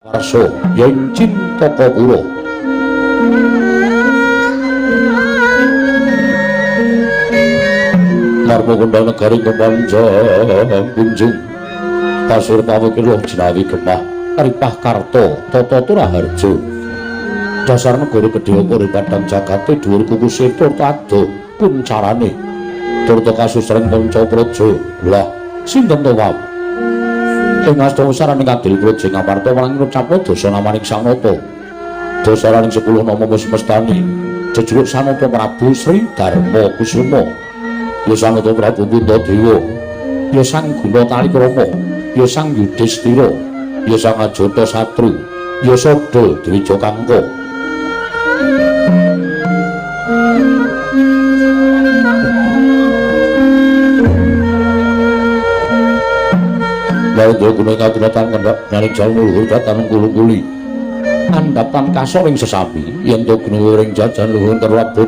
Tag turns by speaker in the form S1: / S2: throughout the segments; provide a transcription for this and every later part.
S1: Warsa yen cintaka kula. Marma kondang negari kepanjang kunjung pasur pawukir jinawi gemah ripah karta tata turaharja dasar negara gedhe apa padang jagate dhuwur kukuse turta adoh kuncarane turta kasusreng panca praja. Lah sinten to wae ing asta sarane kadil praja Ngamarta marang ngucapna dasa namaning Sanata dasaraning 10 nama semestani jejuluk Sanata Prabu Sri Darma Kusuma ya Sanata Prabu Puntadewa ya Sang Guna Talikrama ya Sang Yudhistira ya Sang Ajata Satru ya Sada Dwija Kangka. Lalu guna kagunatan kendhak nyaring jalma luhur datan kulung-kuli andhapan kasor ing sesami yen to guna ring jajan luhur terlabun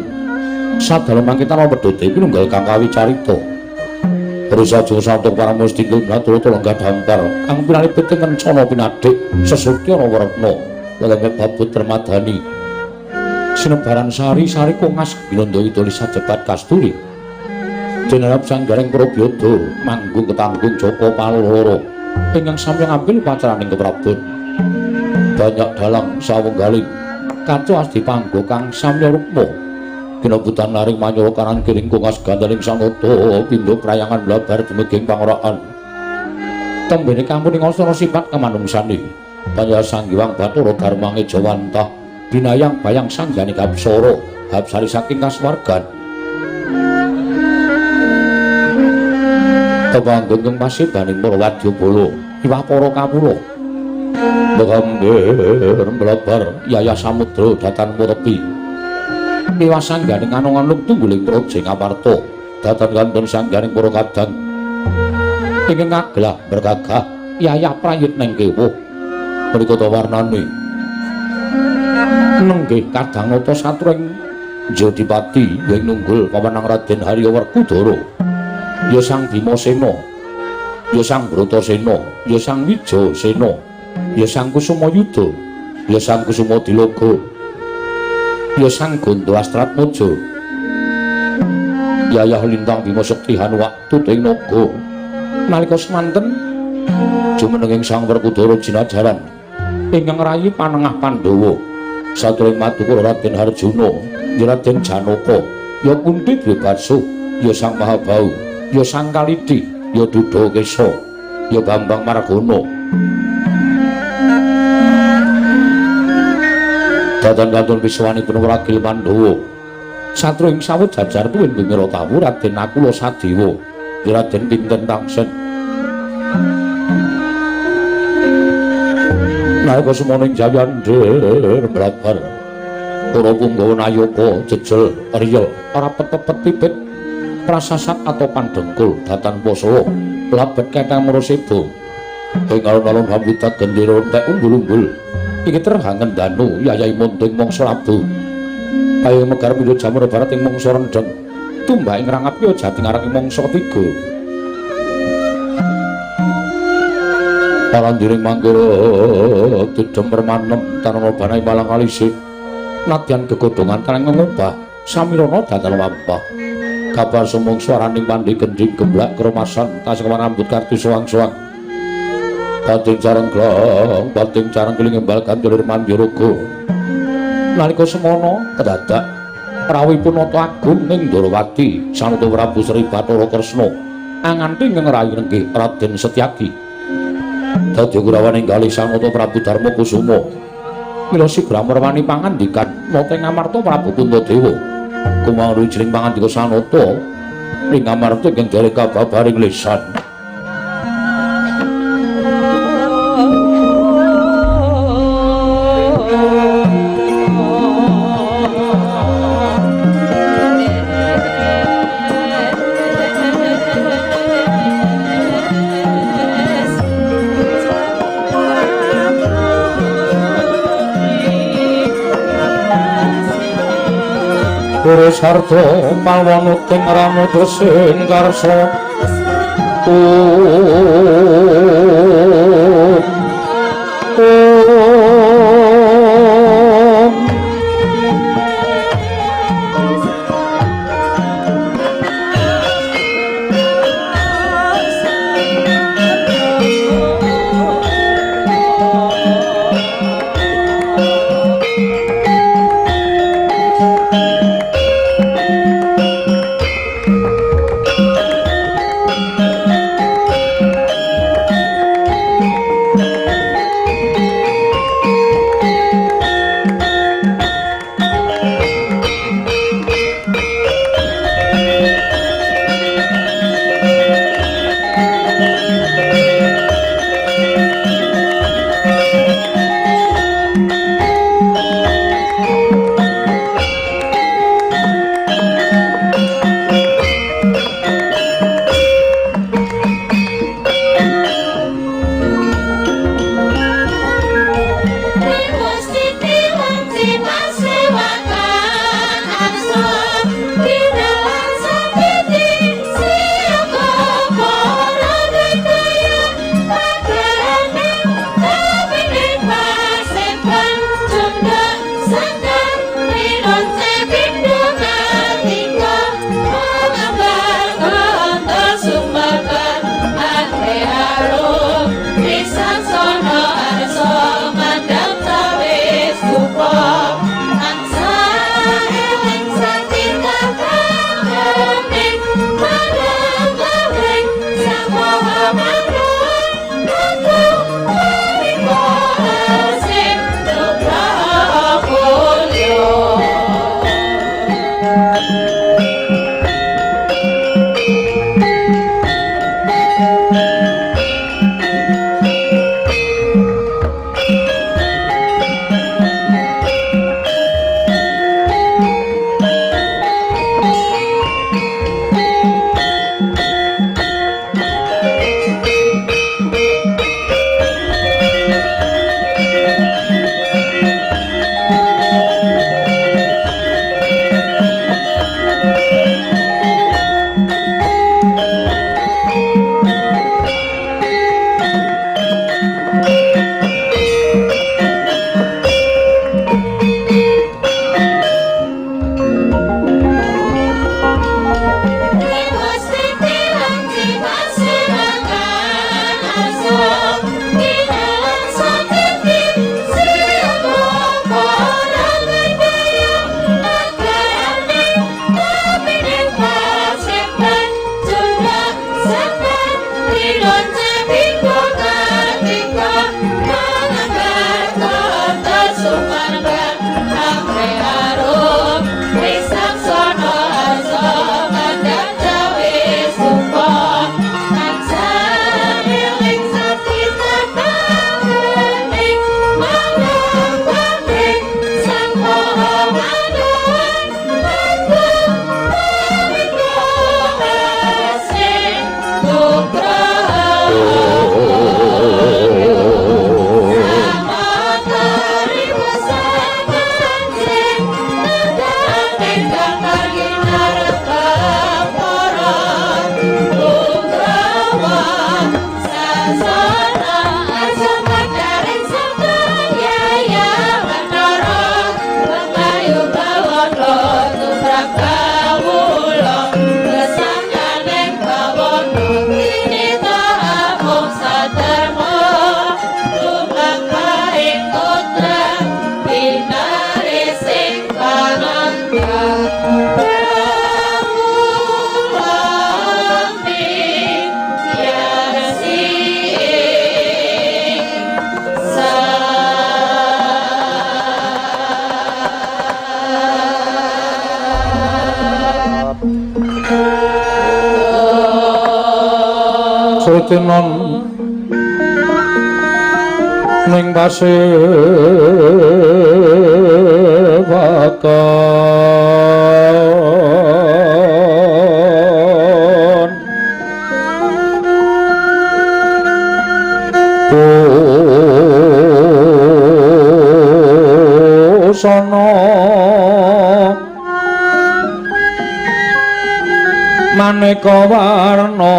S1: sadalem mangkitan pedhote pinunggal kang kawicarita Rusa santuk para mustika natur lenggah dampar kang pinalipit ing kencana pinadik sesutya werna lelembet babut permadani sinebaran sari sari kongas ginanda tulis sajebat kasturi jenarap sanggareng Prabyada manggung ketanggung Joko Paloro ingkang sami ngambil pacaraning keprabon banyak dalang sawenggaling kaca asti panggo kang samya rukma kinabutan laring manyura kanan kiring kongas gandaling sanata pindha prayangan blabar dumeging pangorakan tembene kampung ing asana sifat kamanungsane Panjang Sang Hyang Bathara Darmange Jawantah binayang bayang sanggane kapsara hapsari saking kasuwargan tepanggung pasibaning para wadyabala iwah para kawula megambir mlebar yayah samudra datan murepi miwah sangganing anung-anung tungguling praja Ngamarta datan kantun sangganing para kadang ingkang ngaglah bergagah yayah prayit neng kewuh menika ta warnane nenggih kadang nata satring Jodipati ing nunggul pawenang Raden Harya Werkudara ya Sang Bimasena ya Sang Bratasena ya Sang Wijayasena ya Sang Kusumayuda ya Sang Kusumadilaga ya Sang Ganda Astratmaja Yayah Lintang Bima Sekti Hanuwak Tuting Naga nalika semanten jumenenging Sang Werkudara jinajaran ingkang rayi panengah Pandhawa saturing madukara Raden Harjuna ya Raden Janaka ya Kunti Dwibaso ya Sang Mahabahu ya Sang Kalidi ya Duda Kesa ya Bambang Margana datan kantun wiswanipun ragil Pandhawa satruing sawut jajar tuwin bimira tawu Raden Nakula Sadewa ya Raden Pinten Tangsen nalika semono ing jayandher mlabar para punggawa nayaka jejel riyel ora pepet pipit prasasat atau pandengkul datan posala mlebet ketang mroseba ing alun-alun hambutat gendera entek umbul-umbul iki terhangen danu yayahi munting mangsa labu kaya megar pindha jamur barat ing mangsa rendheng tumbak ing rangap ya jati ngarep ing mangsa ketiga palandiring mangkira tidhem permanem tanana banai malang alise nadyan gegodhongan taneng ngobah samirana datan lampah kabar sumung suaraning pandhe gendhing gemblak kromasan tasik rambut kartu suwang-suwang bating careng glong bating careng keling embal gandulir mandyaraga nalika semono kedadak rawuhipun Nata Agung ing Ndorowati Sanata Prabu Sri Bathara Kresna anganti ing rayi nenggih Raden Setyaki dadi gurawan ing galih Sanata Prabu Darma Kusuma mila sigra merwani pangandikan nata ing Ngamarta Prabu Puntadewa kumangru jring pangandika Sanata ing Ngamarta ingkang dereng kababaring lisan. Sarta palwanuting ranudha sing karsa om. Katinon ning pasir bakon busana maneka warna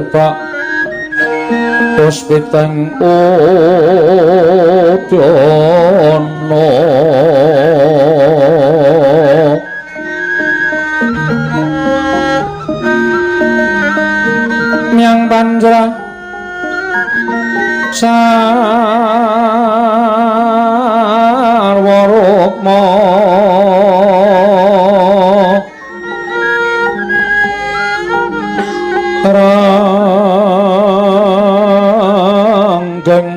S1: sepak puspiteng udana miang panjra sarwa rukma ranggeng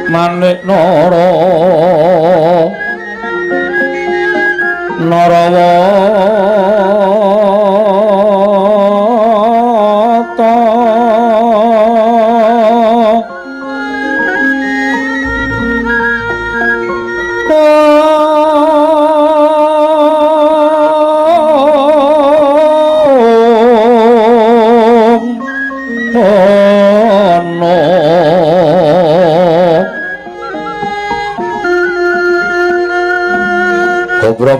S1: manik nara narawata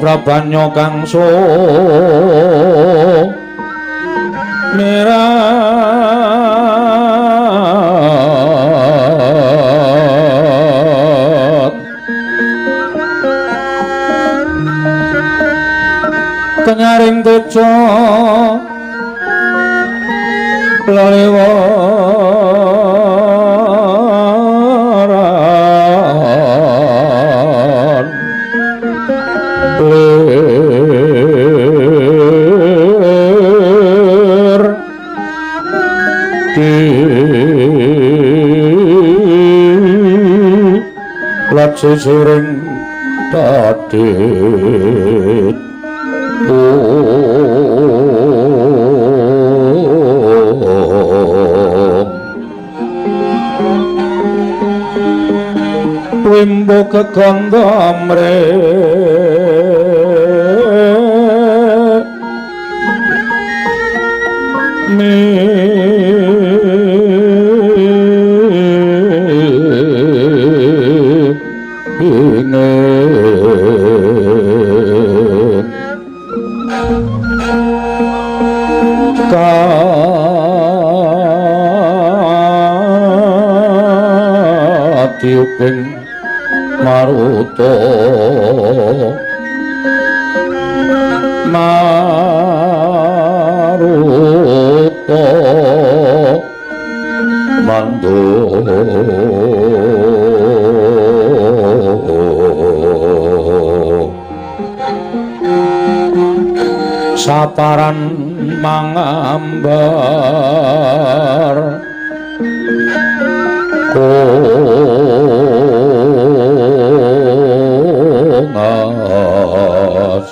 S1: Prabanya kang so mirat kenyaring teja lalewaran lir di sisiring dadit wimbo kekandha amre Katiuping maruta maruta mandu saparan mangambar kongas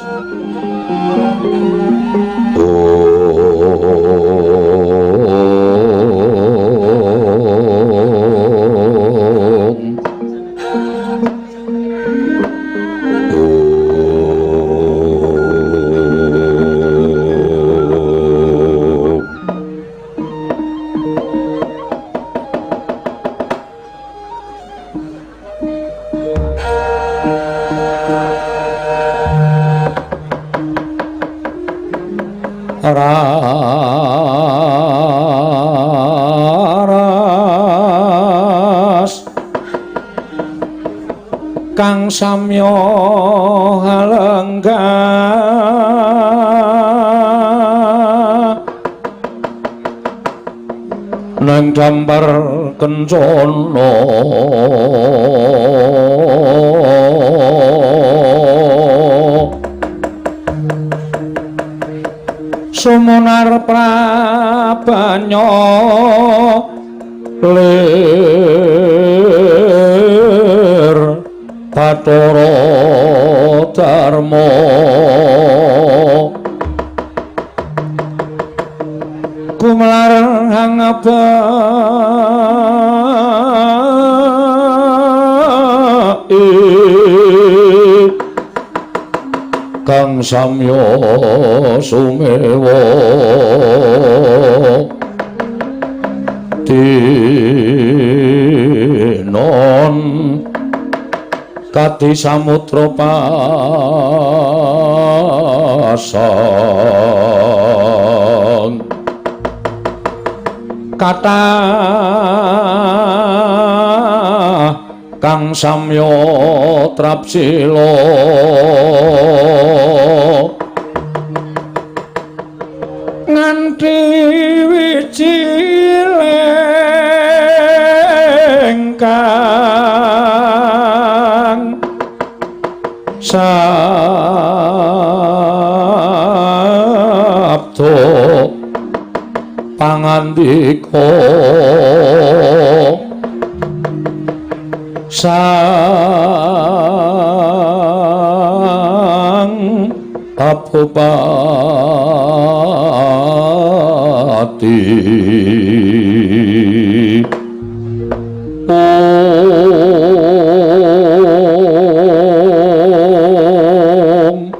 S1: Raras kang samya halenggan Nang dampar kencana sumunar prabanya lir Bathara Darma gumelar hang kang samya sumewa tinon kadi samudra pasang kathah kang samya trapsila nganti wiji lengkang sabda pangandika sang Abupati. Om.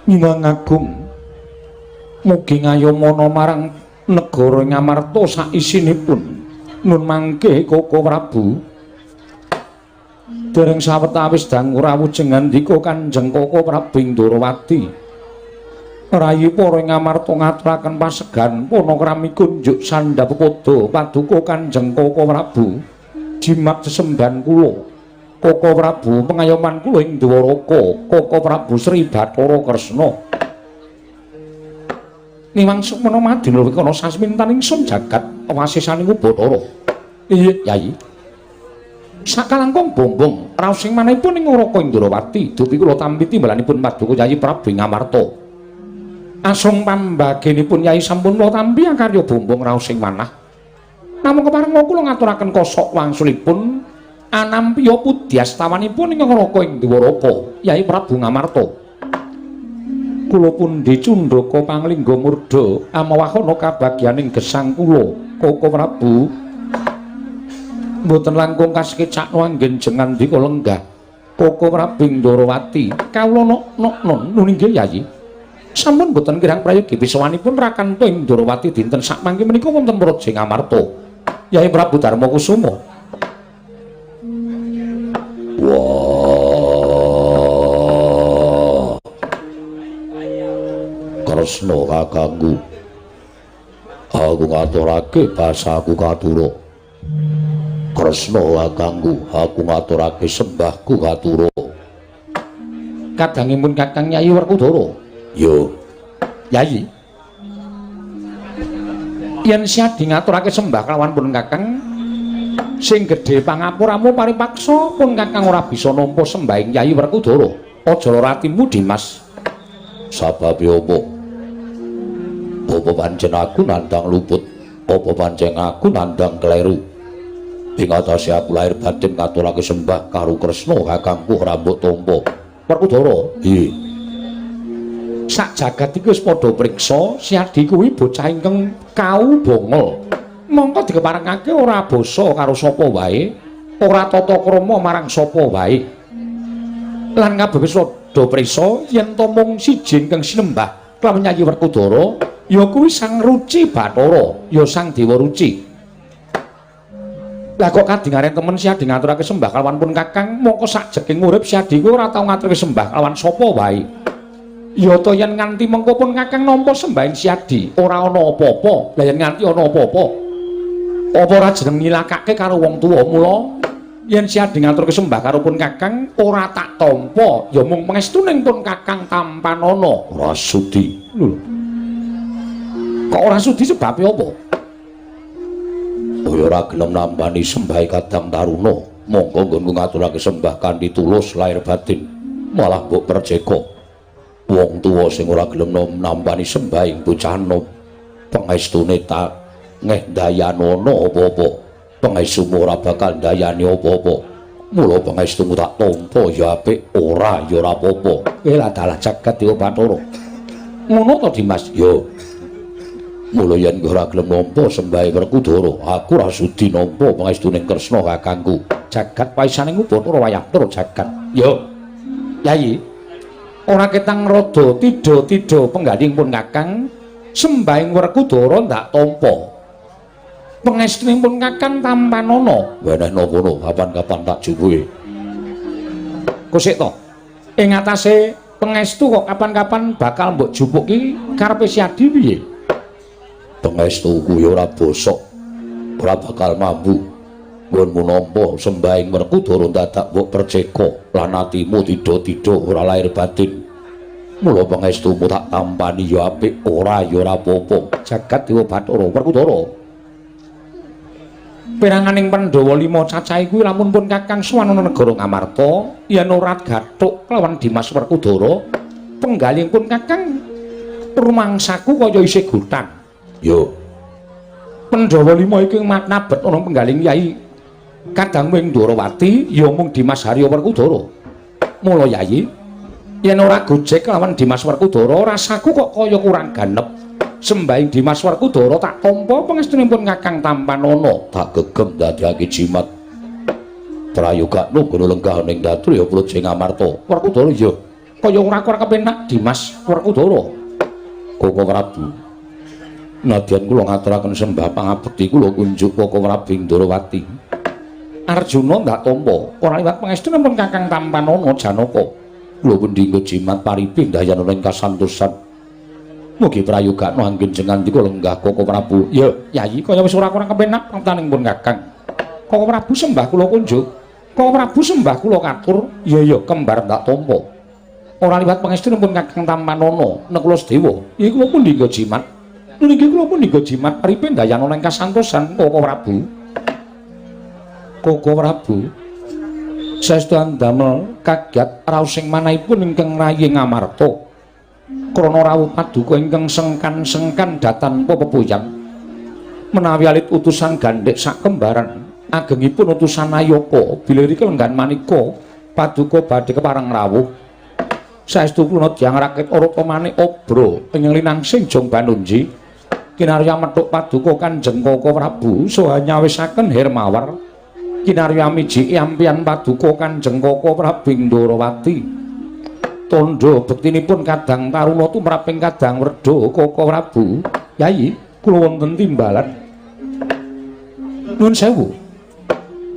S1: Nyuwun agung mugi ngayomana marang negara Ngamarta saisinipun nun mangke Koko Prabu. Dereng sawetawis dangu rawuh jengandika Kanjeng Koko Prabu ing Ndorowati. Rayi para Ngamarta ngaturaken pasegan panakrami kunjuk sandhap pada paduka Kanjeng Koko Prabu. Jimat sesembahan kula Koko Prabu pengayoman kula ing Dwaraka Koko Prabu Sri Bathara Kresna. Niwang sukmana madina wikana sasmintan ingsun jagat wasisaning Bathara. Iya, Yayi. Sakalangkung bombong raos ing manahipun ing Raka Indrawati dupi kula tampi timbalanipun paduka Yayi Prabu ing Ngamarta. Asung pambagenipun Yayi sampun kula tampi akarya bombong raos ing manah. Namung kepareng kula ngaturaken kosok wangsulipun anampiya pudyastawanipun ing Raka ing Dwaraka Yayi Prabu Ngamarta. Kula pundi cundhaka panglingga murda amawahana kabagyaning gesang kula Koko Prabu. Mboten langkung kasekecakno anggen jengandika lenggah Koko Prabu ing Ndorowati. Kawula nok-nok nun inggih Yayi. Sampun mboten kirang prayogi pisawanipun Rakanta ing Ndorowati dinten sakmangke menika wonten Praja Ngamarta Yayi Prabu Darma Kusuma. Wah, Kresna kakangku, aku ngaturake basaku katura. Kresna kakangku, aku ngaturake sembahku katura. Kadangipun Kakang Yayi Werkudara. Yo, Yayi. Yen siadi ngaturake sembah kelawan pun Kakang sing gedhe pangapuramu paripaksa pun Kakang ora bisa nampa sembahing Yayi Werkudara. Aja lara atimu Dimas. Sababe apa? Apa pancen aku nandang luput? Apa pancen aku nandang kleru? Ing atase aku lahir batin ngaturake sembah karo Kresna kakangku ora mbok tampa. Werkudara, piye? Sak jagat iki wis padha priksa, Siadi kuwi bocah ingkang kau bongol. Mongko dikeparengake ora basa karo sapa wae, ora tata krama marang sapa wae. Lan kabeh wis padha priksa yen ta mung siji ingkang sinembah kelawan Yayi Werkudara, ya kuwi Sang Ruci Bathara, ya Sang Dewa Ruci. Lah kok kadingaren temen Siadi ngaturake sembah kelawan pun Kakang, mongko sakjeking urip Siadi kuwi ora tau ngaturake sembah kelawan sapa wae. Ya ta yen nganti mengko pun Kakang nampa sembahing Siadi, ora ana apa-apa. Lah yen nganti ana apa-apa, Apa ora jeneng nyilakake karo wong tuwa? Mula yen Siadi ngaturke sembah karo pun Kakang ora tak tampa, ya mung pangestuning pun Kakang tampanana.
S2: Ora sudi.
S1: Lho. Kok ora sudi sebabe apa?
S2: Oh ya ora gelem nampani sembahe Kadang Taruna. Monggo nggonku ngaturake sembah kanthi tulus lahir batin. Malah mbok perceka. Wong tuwa sing ora gelem nampani sembah ing bocah nom, pangestune tak ngeh ndayanono apa-apa. Pangestumu ora bakal ndayani apa-apa. Mula pangestumu tak tampa ya apik, ora ya ora apa-apa.
S1: Kowe lah dalah jagat Dewa Bathara. Ngono to, Dimas?
S2: Yo. Mula yen ora gelem nampa sembahe Werkudara, aku ora sudi nampa pangestune Kresna kakangku.
S1: Jagat paisaning Bathara wayah tur jagat. Yo. Yayi, ora ketang rada tidha-tidha penggaling pun Kakang sembahing Werkudara ndak tampa. Pangestunipun Kakang tampanana.
S2: Wenehno kono kapan-kapan tak jupuke.
S1: Kosik to. Ing atase pangestu kok kapan-kapan bakal mbok jupuk ki karepe Siadi piye?
S2: Pangestuku ya ora bosok, ora bakal mambu. Nggonmu nampa sembahing Werkudara dadak mbok perceka lan atimu tidha-tidha ora lahir batin. Mula pangestumu tak tampani ya apik, ora ya ora apa-apa.
S1: Jagat Dewa Bathara Werkudara. Peranganing Pandhawa 5 cacahe kuwi lamun pun Kakang sowan ana negara Ngamarta, yen ora gathuk kelawan Dimas Werkudara, penggalih pun Kakang rumangsaku kaya isih gutang.
S2: Yo.
S1: Pandhawa 5 iki nabet ana penggaling Yai Kadang wing Ndorowati ya mung Dimas Harya Werkudara. Mula Yayi, yen ora gojek lawan Dimas Werkudara, rasaku kok kaya kurang ganep. Sembahing Dimas Werkudara tak tampa pangestunipun Kakang tampanana.
S2: Tak gegem dadekake jimat. Prayogakno ngono lenggah ning Datri Praja Ngamarta.
S1: Werkudara ya kaya ora kurang kepenak Dimas Werkudara.
S2: Koko Prabu. Nadyan kula ngaturaken sembah pangabekti kula kunjuk Koko Prabu Ndorowati.
S1: Arjuna ndak tampa, ora liwat pangestunipun Kakang tampanana Janaka.
S2: Kula pundi nggo jimat paripi ndayana ing kasantosan. Mugi prayogakno anggen jengandika lenggah Koko Prabu.
S1: Ya, Yayi kaya wis ora kurang kepenak pangtaning pun Kakang. Koko Prabu sembah kula kunjuk. Koko Prabu sembah kula katur. Ya ya kembar ndak tampa. Ora liwat pangestunipun Kakang tampanana Nekula Sedewa. Iki kula pundi nggo jimat. Niki kula pundi nggo jimat paripi ndayana ing kasantosan Koko Prabu. Koko Prabu saestu andamel kaget raos ing manahipun ingkang rayi Ngamarta. Krana rawuh paduka ingkang sengkan-sengkan datan pepepuyan. Menawi alit utusan gandhek sakembaran, agengipun utusan Ayaka bilih rika lenggan manika paduka badhe kepareng rawuh. Saestu kula tiyang rakit ora manik obra ing linangsing Jong Banunji. Kinarya methuk paduka Kanjeng Koko Prabu saha nyawisaken Hermawar. Kinarya miji ampian paduka Kanjeng Koko Prabu Ndorowati. Tandha bektinipun Kadang Taruna tumraping Kadang Werda Koko Prabu. Yayi, kula wonten timbalan. Nuwun sewu.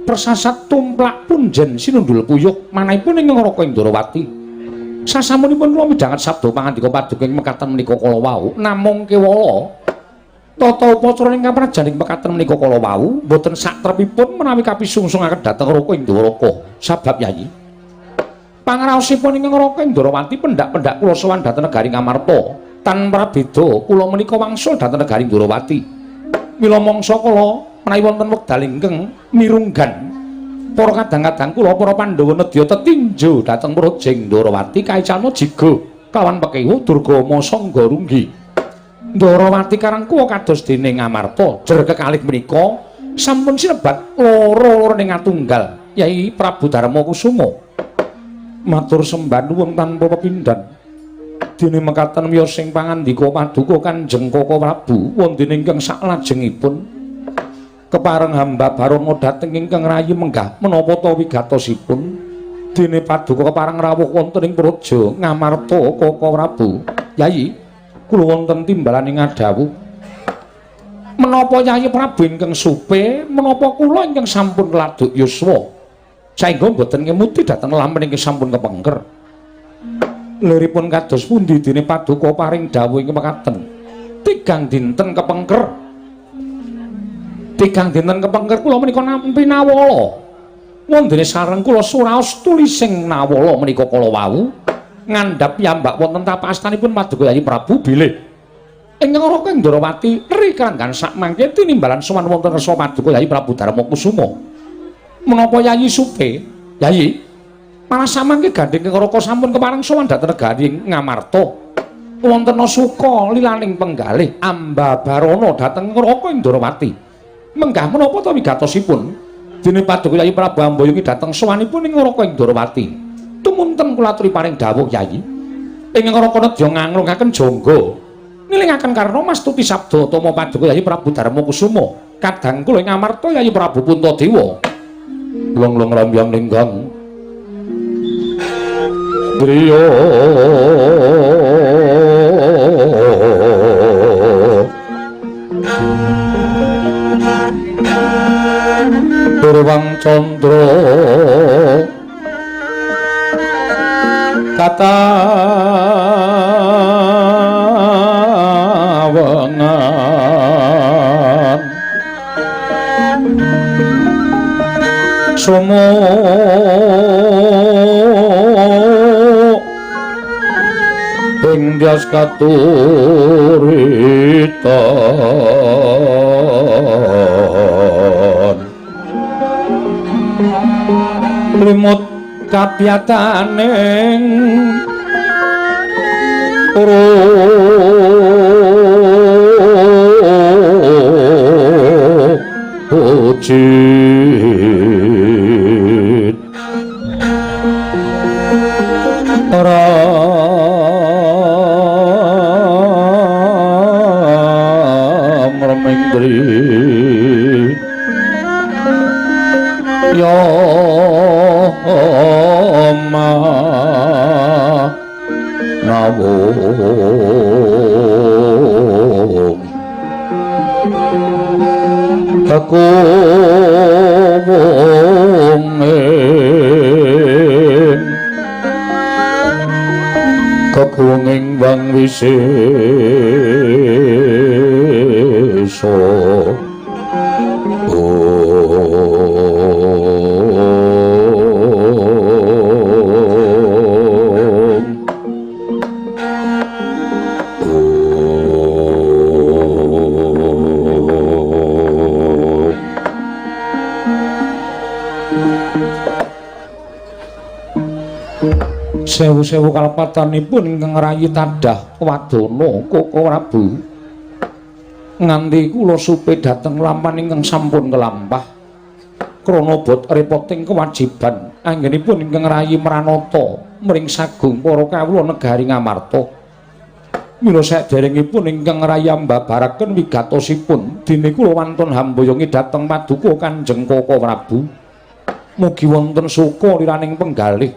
S1: Persasat tumplak punjen sinundul kuyuh manahipun ing Raka Ndorowati. Sasampunipun kula midhanget sabda pangandika paduka ing mekaten menika kala wau, namung kewala tata upacara ing kaprajan ing mekaten menika kala wau mboten satrepipun menawi kapisungsungaken dhateng Raka Ndoraka. Sabab Yayi, pangraosipun ing Raka Ndorowati pendak-pendak kula sowan dhateng negari Ngamarta tanpa beda kula menika wangsul dhateng negari Ndorowati. Mila mangsa kala menawi wonten wekdal ingkang mirunggan para kadang-kadang kula para Pandhawa nedya tetinju dhateng Praja Ndorowati kaicana jiga kawan pekehu Durgama Sangga Runggi. Ndorowati karangkuwa kados dene Ngamarta jer kekalih menika sampun sinebat loro-loro ing atunggal Yai Prabu Darma Kusuma. Matur sembah nuwun tanpa pepindhan. Dene mekaten wiyos sing pangandika paduka Kanjeng Koko Prabu wonten ingkang saklajengipun kepareng hamba Barana dhateng ingkang rayi menggah menapa ta wigatosipun. Dene paduka kepareng rawuh wonten ing Praja Ngamarta Koko Prabu. Yayi, kula wonten timbalan ing ngadhawuh. Menapa Yayi Prabu ingkang supe, menapa kula ingkang sampun laduk yuswa saengga mboten ngemuti dhateng lamen ingkang sampun kepengker. Liripun kados pundi dene paduka paring dawuh ing mekaten? Tigang dinten kepengker. Tigang dinten kepengker kula menika nampi nawala. Wondene sareng kula suraos tulising nawala menika kala wau ngandhap piyambak wonten tapak astanipun Paduka Yayi Prabu bilih ingkang Raka Ndrawati ri kranggan sakmangke tinimbalan sowan wonten resa Paduka Yayi Prabu Darmakusuma. Menapa Yayi supe? Yayi, malah samangke gandheng ingkang Raka sampun kepareng sowan dhateng negari Ngamarta. Wonten suka lilaning penggalih Ambabarana dhateng Raka Ndrawati. Menggah menapa ta wigatosipun? Dene Paduka Yayi Prabu amboyungi dhateng sowanipun ing Raka Ndrawati. Tumunten kula aturi paring dawuh Yayi. Ingkang Raka nedya nganglungaken jangga. Nilingaken karna mastuti sabda tama Paduka Yayi Prabu Darmakusuma. Kadang kula ing Ngamarta Yayi Prabu Puntadewa. Long-long rambyang ninggang griya Purwang Candra katawengan sumo ing dyas katuritan limut kapyataning ujit ram remindri ya ma nawung aku kekuwunging wang wisesa. Sewu-sewu kalepatanipun ingkang rayi tadah wadana Koko Prabu nganti kula supe dhateng lampan ingkang sampun kelampah krana bot repoting kewajiban anggenipun ingkang rayi mranata mring sagung para kawula negari Ngamarta. Mila saderengipun ingkang rayi ambabaraken wigatosipun dene kula wantun hamboyongi dhateng paduka Kanjeng Koko Prabu. Mugi wonten suka liraning penggalih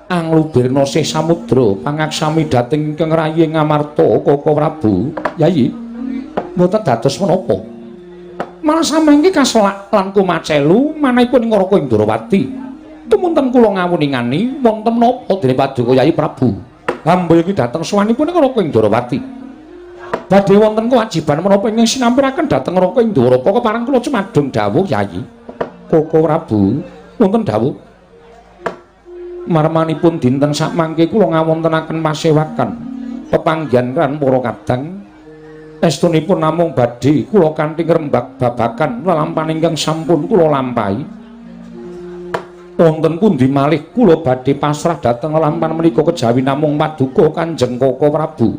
S1: anglubirna sih samudra pangaksami dhateng ingkang rayi Ngamarta Koko Prabu. Yayi mboten dados menapa malah samangke kaselak lan kumacelu manahipun ing Raka Indrawati. Tumunten kula ngawuningani wonten menapa dene Paduka Yayi Prabu hamboyongi dhateng sowanipun ing Raka Indrawati. Badhe wonten kewajiban menapa ingkang sinampiraken dhateng Raka Indrawati kepareng kula cumadung dawuh Yayi Koko Prabu. Wonten dawuh marmanipun dinten sakmangke kula ngawontenaken pasewakan pepanggihan kan para kadang estunipun namung badhe kula kanthi ngrembak babakan lelampahan ingkang sampun kula lampahi. Wonten pundi malih kula badhe pasrah dhateng lelampahan menika kejawi namung paduka Kanjeng Koko Prabu.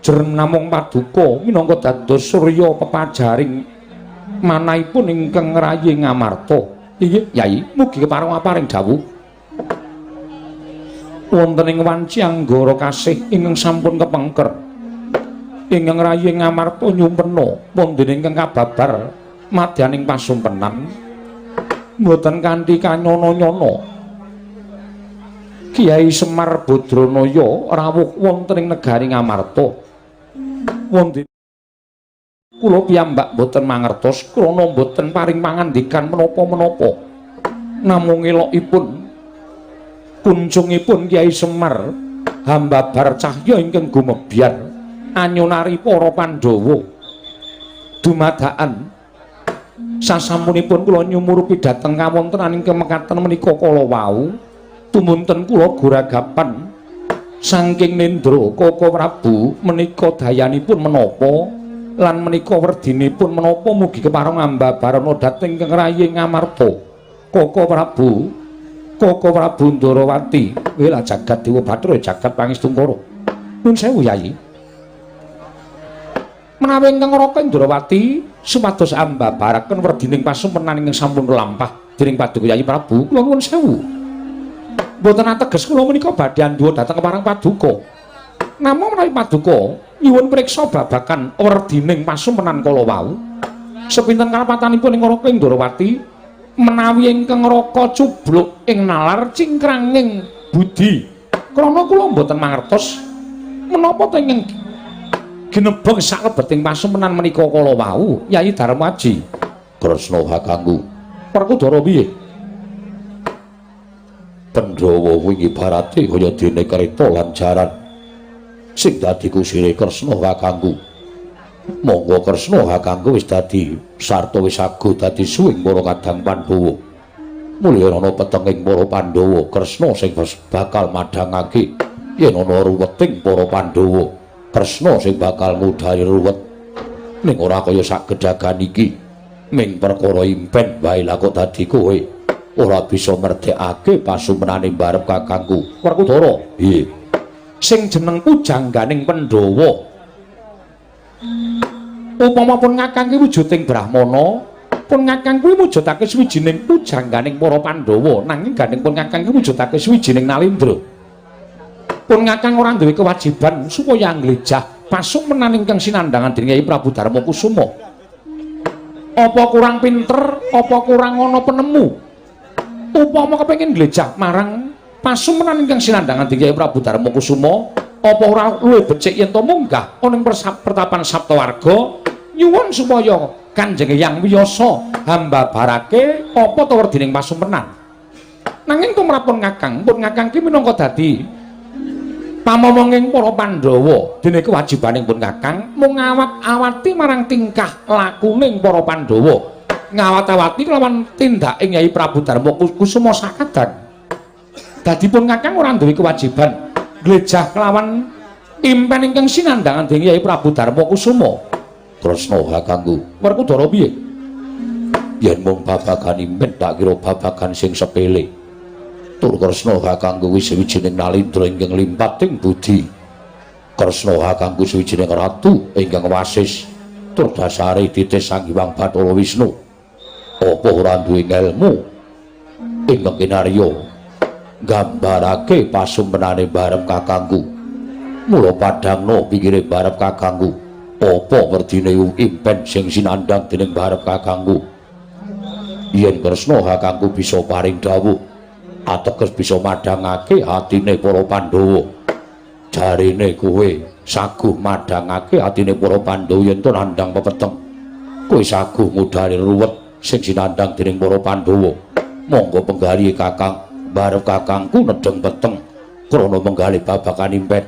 S1: Jreng namung paduka minangka dados surya pepajaring manahipun ingkang rayi Ngamarta. Inggih Yayi, mugi kepareng paring dawuh. Wonten ing wanci anggara kasih ingkang sampun kepengker ingkang rayi Ngamarta nyumpena wonten ingkang kababar madyaning pasumpenan mboten kanthi kanyono-nyono Kiai Semar Badranaya rawuh wonten ing negari Ngamarta. Wonten kula piyambak mboten mangertos krana mboten paring pangandikan menapa-menapa namung elokipun kuncungipun Kiai Semar hambabar cahya ingkang gumebyar anyunari para Pandhawa dumadakan Sasampunipun kula nyumurupi dhateng kawontenaning kemekaten menika kala wau, tumunten kula guragapan saking nendra Koko Prabu menika dayanipun menapa lan menika werdinipun menapa mugi kepareng ambabarana dhateng ingkang rayi Ngamarta. Koko Prabu, Koko Prabu Ndarawati, wela jagat Dewa Bathara jagat Pangestungkara. Nuwun sewu Yayi. Menawi ingkang Raka Indrawati supados ambabaraken werdining pasumpenan ingkang sampun lampah dening Paduka Yayi Prabu, kula nuwun sewu. Mboten ateges kula menika badhe andhuwa dhateng kepareng Paduka. Namung menawi Paduka nyuwun priksa babagan werdining pasumpenan kala wau, sepinten kalepatanipun ing Raka Indrawati menawi ingkang Raka cubluk ing nalar cingkranging budi. Krana kula mboten mangertos menapa to ingkang ginebeng saklebeting pasumpenan menika kala wau, Yayi Darmaji.
S2: Kresna kakangku.
S1: Werkudara piye?
S2: Pandhawa kuwi ibarate kaya dene kereta lan jaran sing dadi kusire Kresna kakangku. Monggo Kresna kakangku wis dadi sarta wis aguh dadi suwing para kadang Pandhawa. Mulya ana petenging para Pandhawa, Kresna sing bakal madhangake yen ana ruweting para Pandhawa. Kresna sing bakal ngudhari ruwet. Ning ora kaya sak gedagan iki, ming perkara impen wae lah kok dadi kowe ora bisa merdekake pasumenane barep kakangku.
S1: Werkudara,
S2: piye?
S1: Sing jeneng pujangganing Pandhawa. Upama pun ngakang ki wujuding Brahmana, pun ngakang kuwi mujudake suwijining pujangganing para Pandhawa, nanging gandeng pun ngakang ki mujudake suwijining Nalindra. Pun ngakang ora duwe kewajiban supaya nglejah pasumenan ingkang sinandhangan dening Kyai Prabu Darma Kusuma. Apa kurang pinter, apa kurang ana penemu? Upama kepengin nglejah marang pasumenan ingkang sinandhangan dening Kyai Prabu Darma Kusuma, apa ora luwih becik yen to munggah ana ing pertapan Saptawarga nyuwun supaya Kanjeng Hyang Wiyasa hambabarake apa to werdining pasumenan. Nanging tumrap pun ngakang ki minangka dadi pamomonging para Pandhawa, dene kewajibaning pun kakang mung ngawat-awati marang tingkah lakuning para Pandhawa, ngawat-awati kelawan tindaking Yai Prabu Darma Kusuma sakadan. Dadi pun kakang ora duwe kewajiban nglejah kelawan impen ingkang sinandhangan dening Yai Prabu Darma Kusuma.
S2: Kresna kakangku.
S1: Werkudara piye?
S2: Yen mung babagan impen tak kira babagan sing sepele. Tur Kresna kakangku kuwi sawijining nalindra ingkang limpating budi. Kresna kakangku sawijining ratu ingkang wasis tur dasare titis Sang Hyang Bathara Wisnu. Apa ora duwe ngelmu ingkang kinarya nggambarake pasumpenane barep kakangku. Mula padhangna pikire barep kakangku. Apa werdine impen sing sinandhang dening barep kakangku? Yen Kresna kakangku bisa paring dawuh, ateges bisa madhangake atine para Pandhawa. Jarene kowe saguh madhangake atine para Pandhawa yen to nandhang pepeteng. Kowe saguh ngudhari ruwet sing sinandhang dening para Pandhawa. Monggo penggalih kakang barep kakangku nedheng peteng krana menggalih babagan impen.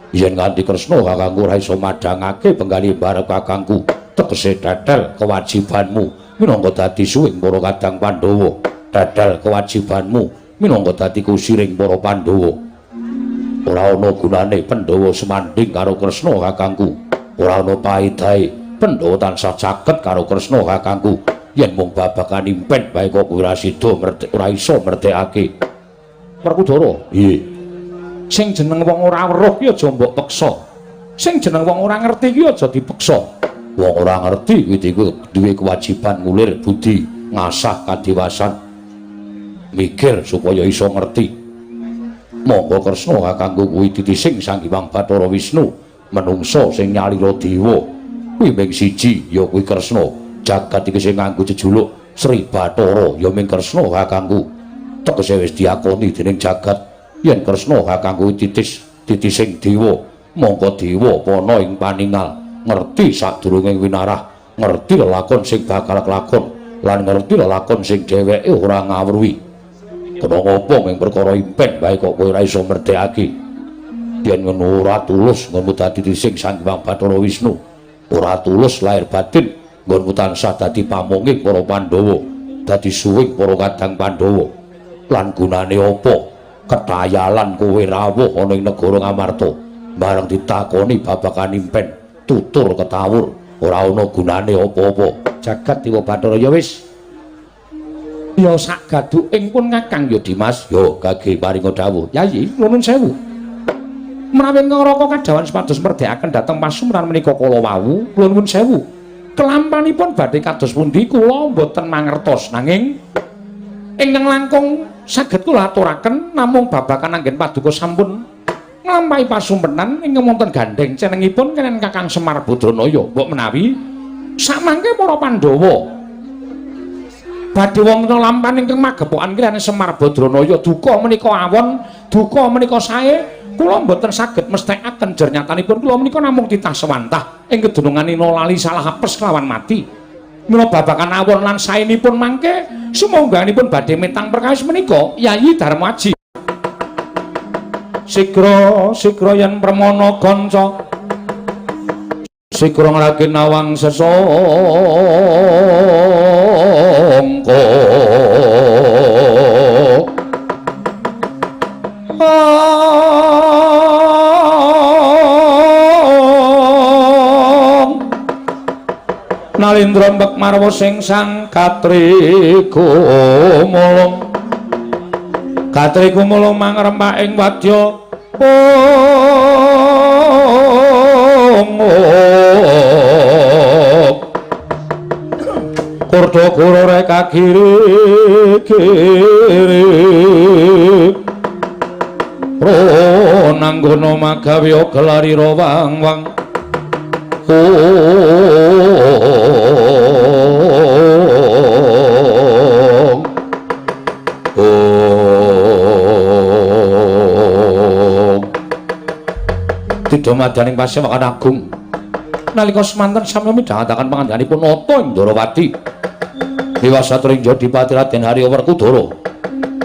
S2: Yen nganti Kresna kakangku ora iso madhangake penggalih barep kakangku, tegese tetel kewajibanmu minangka dadi suwing para kadang Pandhawa. Tetel kewajibanmu minangka dadi kusiring para Pandhawa. Ora ana gunane Pandhawa semanding karo Kresna kakangku. Ora ana paedahe Pandhawa tansah caket karo Kresna kakangku. Yen mung babagan impen bae kok ora sida ora iso merdekake.
S1: Werkudara,
S2: piye?
S1: Sing jeneng wong ora weruh ki aja mbok peksa. Sing jeneng wong ora ngerti ki aja dipeksa.
S2: Wong ora ngerti kuwi duwe kewajiban ngulir budi, ngasah kadiwasan, mikir supaya iso ngerti. Monggo Kresna kakangku kuwi titising Sang Hyang Bathara Wisnu, menungsa sing nyalira dewa. Kuwi ming siji ya kuwi Kresna. Jagat iki sing nganggo jejuluk Sri Bathara ya ming Kresna kakangku. Tegese wis diakoni dening jagat yen Kresna kakangku titising dewa. Monggo dewa pana ing paningal, ngerti sadurunge winarah, ngerti lelakon sing bakal kelakon lan ngerti lelakon sing dheweke ora ngawruhi. Kena ngopo ming perkara impen bae kok kowe ora iso merdekake? Yen ngono ora tulus ngono dadi titising Sang Hyang Bathara Wisnu, ora tulus lahir batin
S1: Nggonmu tansah dadi pamonging para Pandhawa, dadi suwing para kadang Pandhawa. Lan gunane apa ketayalan kowe rawuh ana ing negara Ngamarta? Bareng ditakoni babagan impen, tutur ketawur, ora ana gunane apa-apa. Jagat Dewa Bathara ya wis. Ya sak gaduking pun Kakang ya Dimas, ya gage paringa dawuh. Yayi, nuwun sewu. Menawi ngraka kadhawan supados merdekaken dhateng pasumran menika kala wau, kula nuwun sewu. Kelampanipun badhe kados pundi kula mboten mangertos, nanging ingkang langkung saged kula aturaken namung babagan anggen paduka sampun nglampahi pasumpenan ingkang wonten gandheng cenengipun kenen Kakang Semar Badranaya. Mbok menawi samangke para Pandhawa badhe wonten lampan ingkang magepokan kirane Semar Badranaya, duka menika awon, duka menika sae, kula mboten saged mesthekaken jer nyatanipun kula menika namung titah sewantah ing kedunungane lali salah apes kelawan mati. Mila babagan awon lan saenipun mangke sumangganipun badhe metang perkawis menika Yayi Darmaji. Sigra sigra yen permana kanca, sigra ngragin nawang sesangka. Nalindra mbek marwa sing sang katrikumulung, katrikumulung mangrempak ing wadya kurda guru reka kiri kiri ronanggono magawe gelari rawang wang. Tidha madaning pasewakan agung nalika semanten sami midhangetaken pangandikanipun Nata ing Ndorowati Dewasa Tringja Dipati Raden Harya Werkudara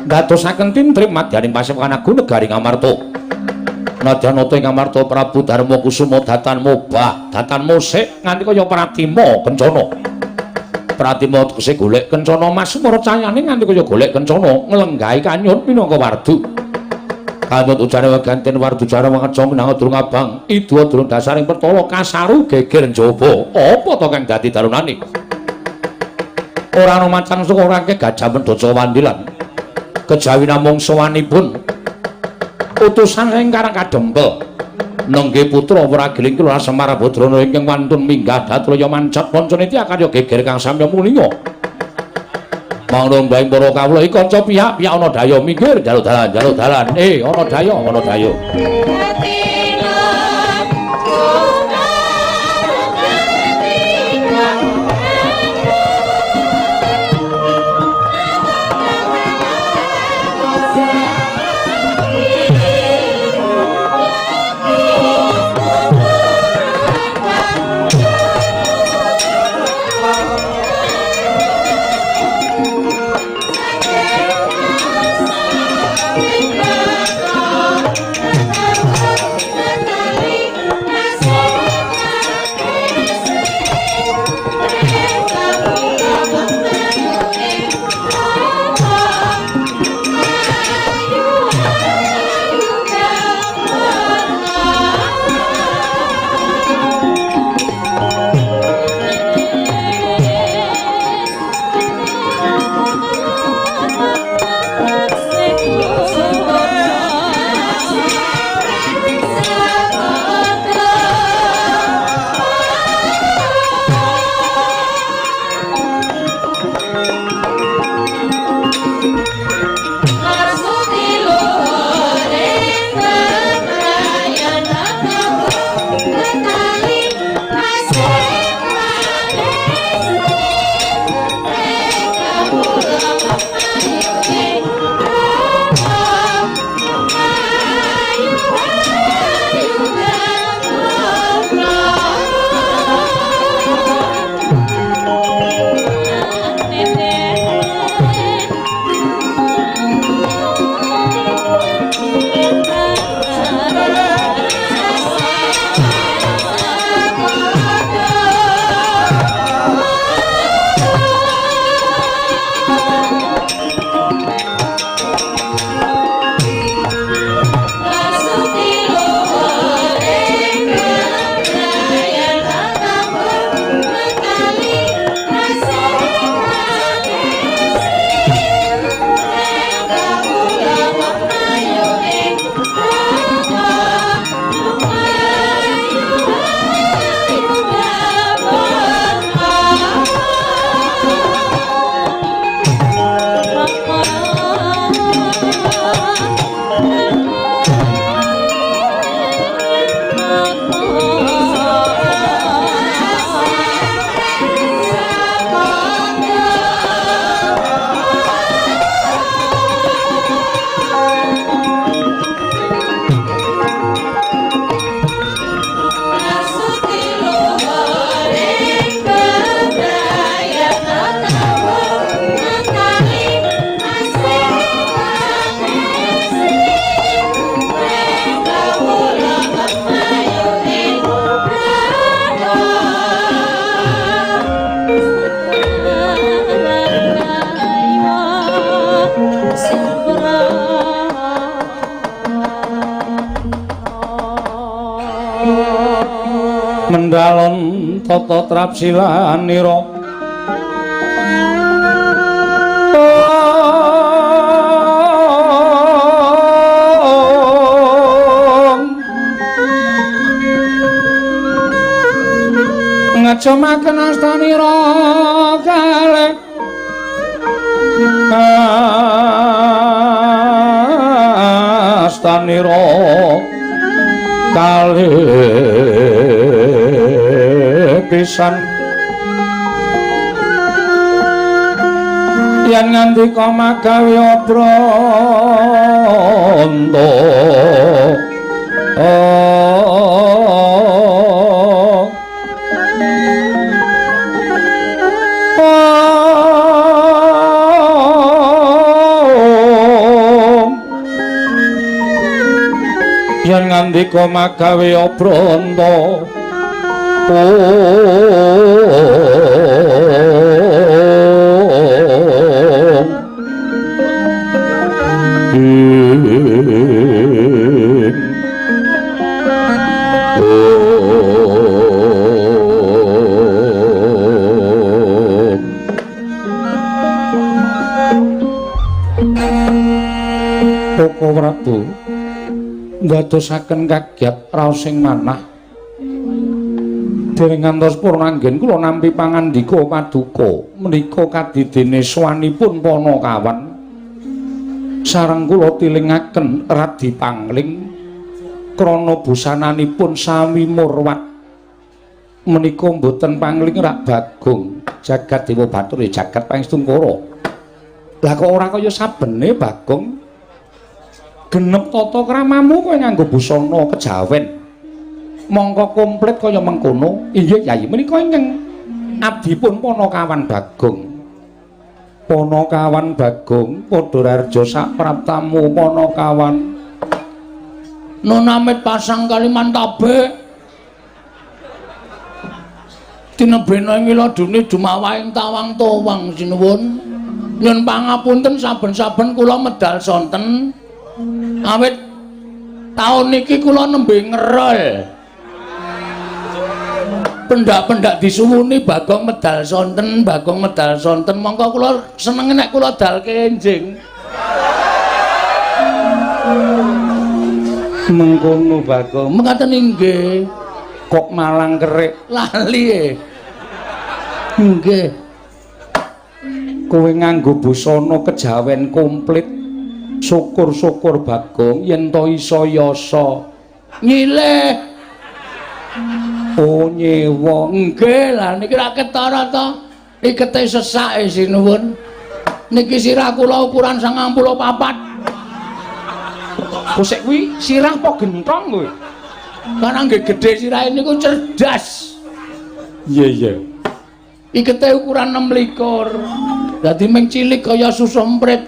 S1: ndadosaken tintrim madyaning pasewakan agung negari Ngamarta. Nadyan Nata ing Ngamarta Prabu Darma Kusuma datan mobah datan musik nganti kaya Pratima kencana. Pratima tegese golek kencana mas mara cayane nganti kaya golek kencana nglenggahi kanyut minangka wardu. Kanut ujane weganten wardu jara wangeca minangka durung abang idu durung dasaring pertala kasaru geger njaba. Apa to kang dadi darunane? Ora ana macan suka ora akeh gajah mendaca wandilan. Kejawi namung sowanipun utusan ing Karang Kadempel nengge putra Wragiling Kula Semar Badrana ingkang wantun minggah datraya mancat pancaniti akarya geger kang samya mulinga. Mangga mbaing para kawula iki kanca pihak-pihak ana daya minggir njaluk dalan njaluk dalan. Ana daya ana daya. Kendalon tata trapsilanira. Ngejemaken astanira kalih astanira kalih pisan yen ngandika magawe obranta. Yen ngandika magawe obranta. Koko Prabu ndadosaken kagiat raos sing manah. Dereng ngantos purnanggen kula nampi pangandika paduka menika kadidene sowanipun Panakawan sareng kula tilingaken Radi Pangling krana busananipun sami murwat menika mboten pangling rak Bagong jagat Dewa Bathara jagat Pangestungkara. Lah kok ora kaya sabene Bagong genep tata kramamu kowe nganggo busana kejawen mongko komplit kaya mengkono. Inggih Yai, menika ingkang abdipun Panakawan Bagong. Panakawan Bagong padha rarja sapraptamu Panakawan.
S3: Nunamit pasang Kalimantabe tinebena ing ladune dumawahing tawang towang sinuwun. Nyun pangapunten saben-saben kula medal sonten awit taun niki kula nembe ngerol. Pendak-pendak disuwuni Bagong medal sonten, Bagong medal sonten, mongko kula seneng nek kula dalke enjing.
S1: Mengkono Bagong,
S3: mekaten inggih.
S1: Kok malang kerik
S3: lali e. Nggih.
S1: Kowe nganggo busana kejawen komplit. Syukur-syukur Bagong yen to iso yasa
S3: nyileh.
S1: Oh nyewa.
S3: Nggih, lah niki ra ketara to. Ikete sesake sinuwun. Niki sirah kula ukuran 94.
S1: Kosek kuwi sirah apa gentong kowe?
S3: Karena nggih gedhe sirahe niku cerdas.
S1: Iya iya.
S3: Ikete ukuran 26. Dadi ming cilik kaya susu emprit.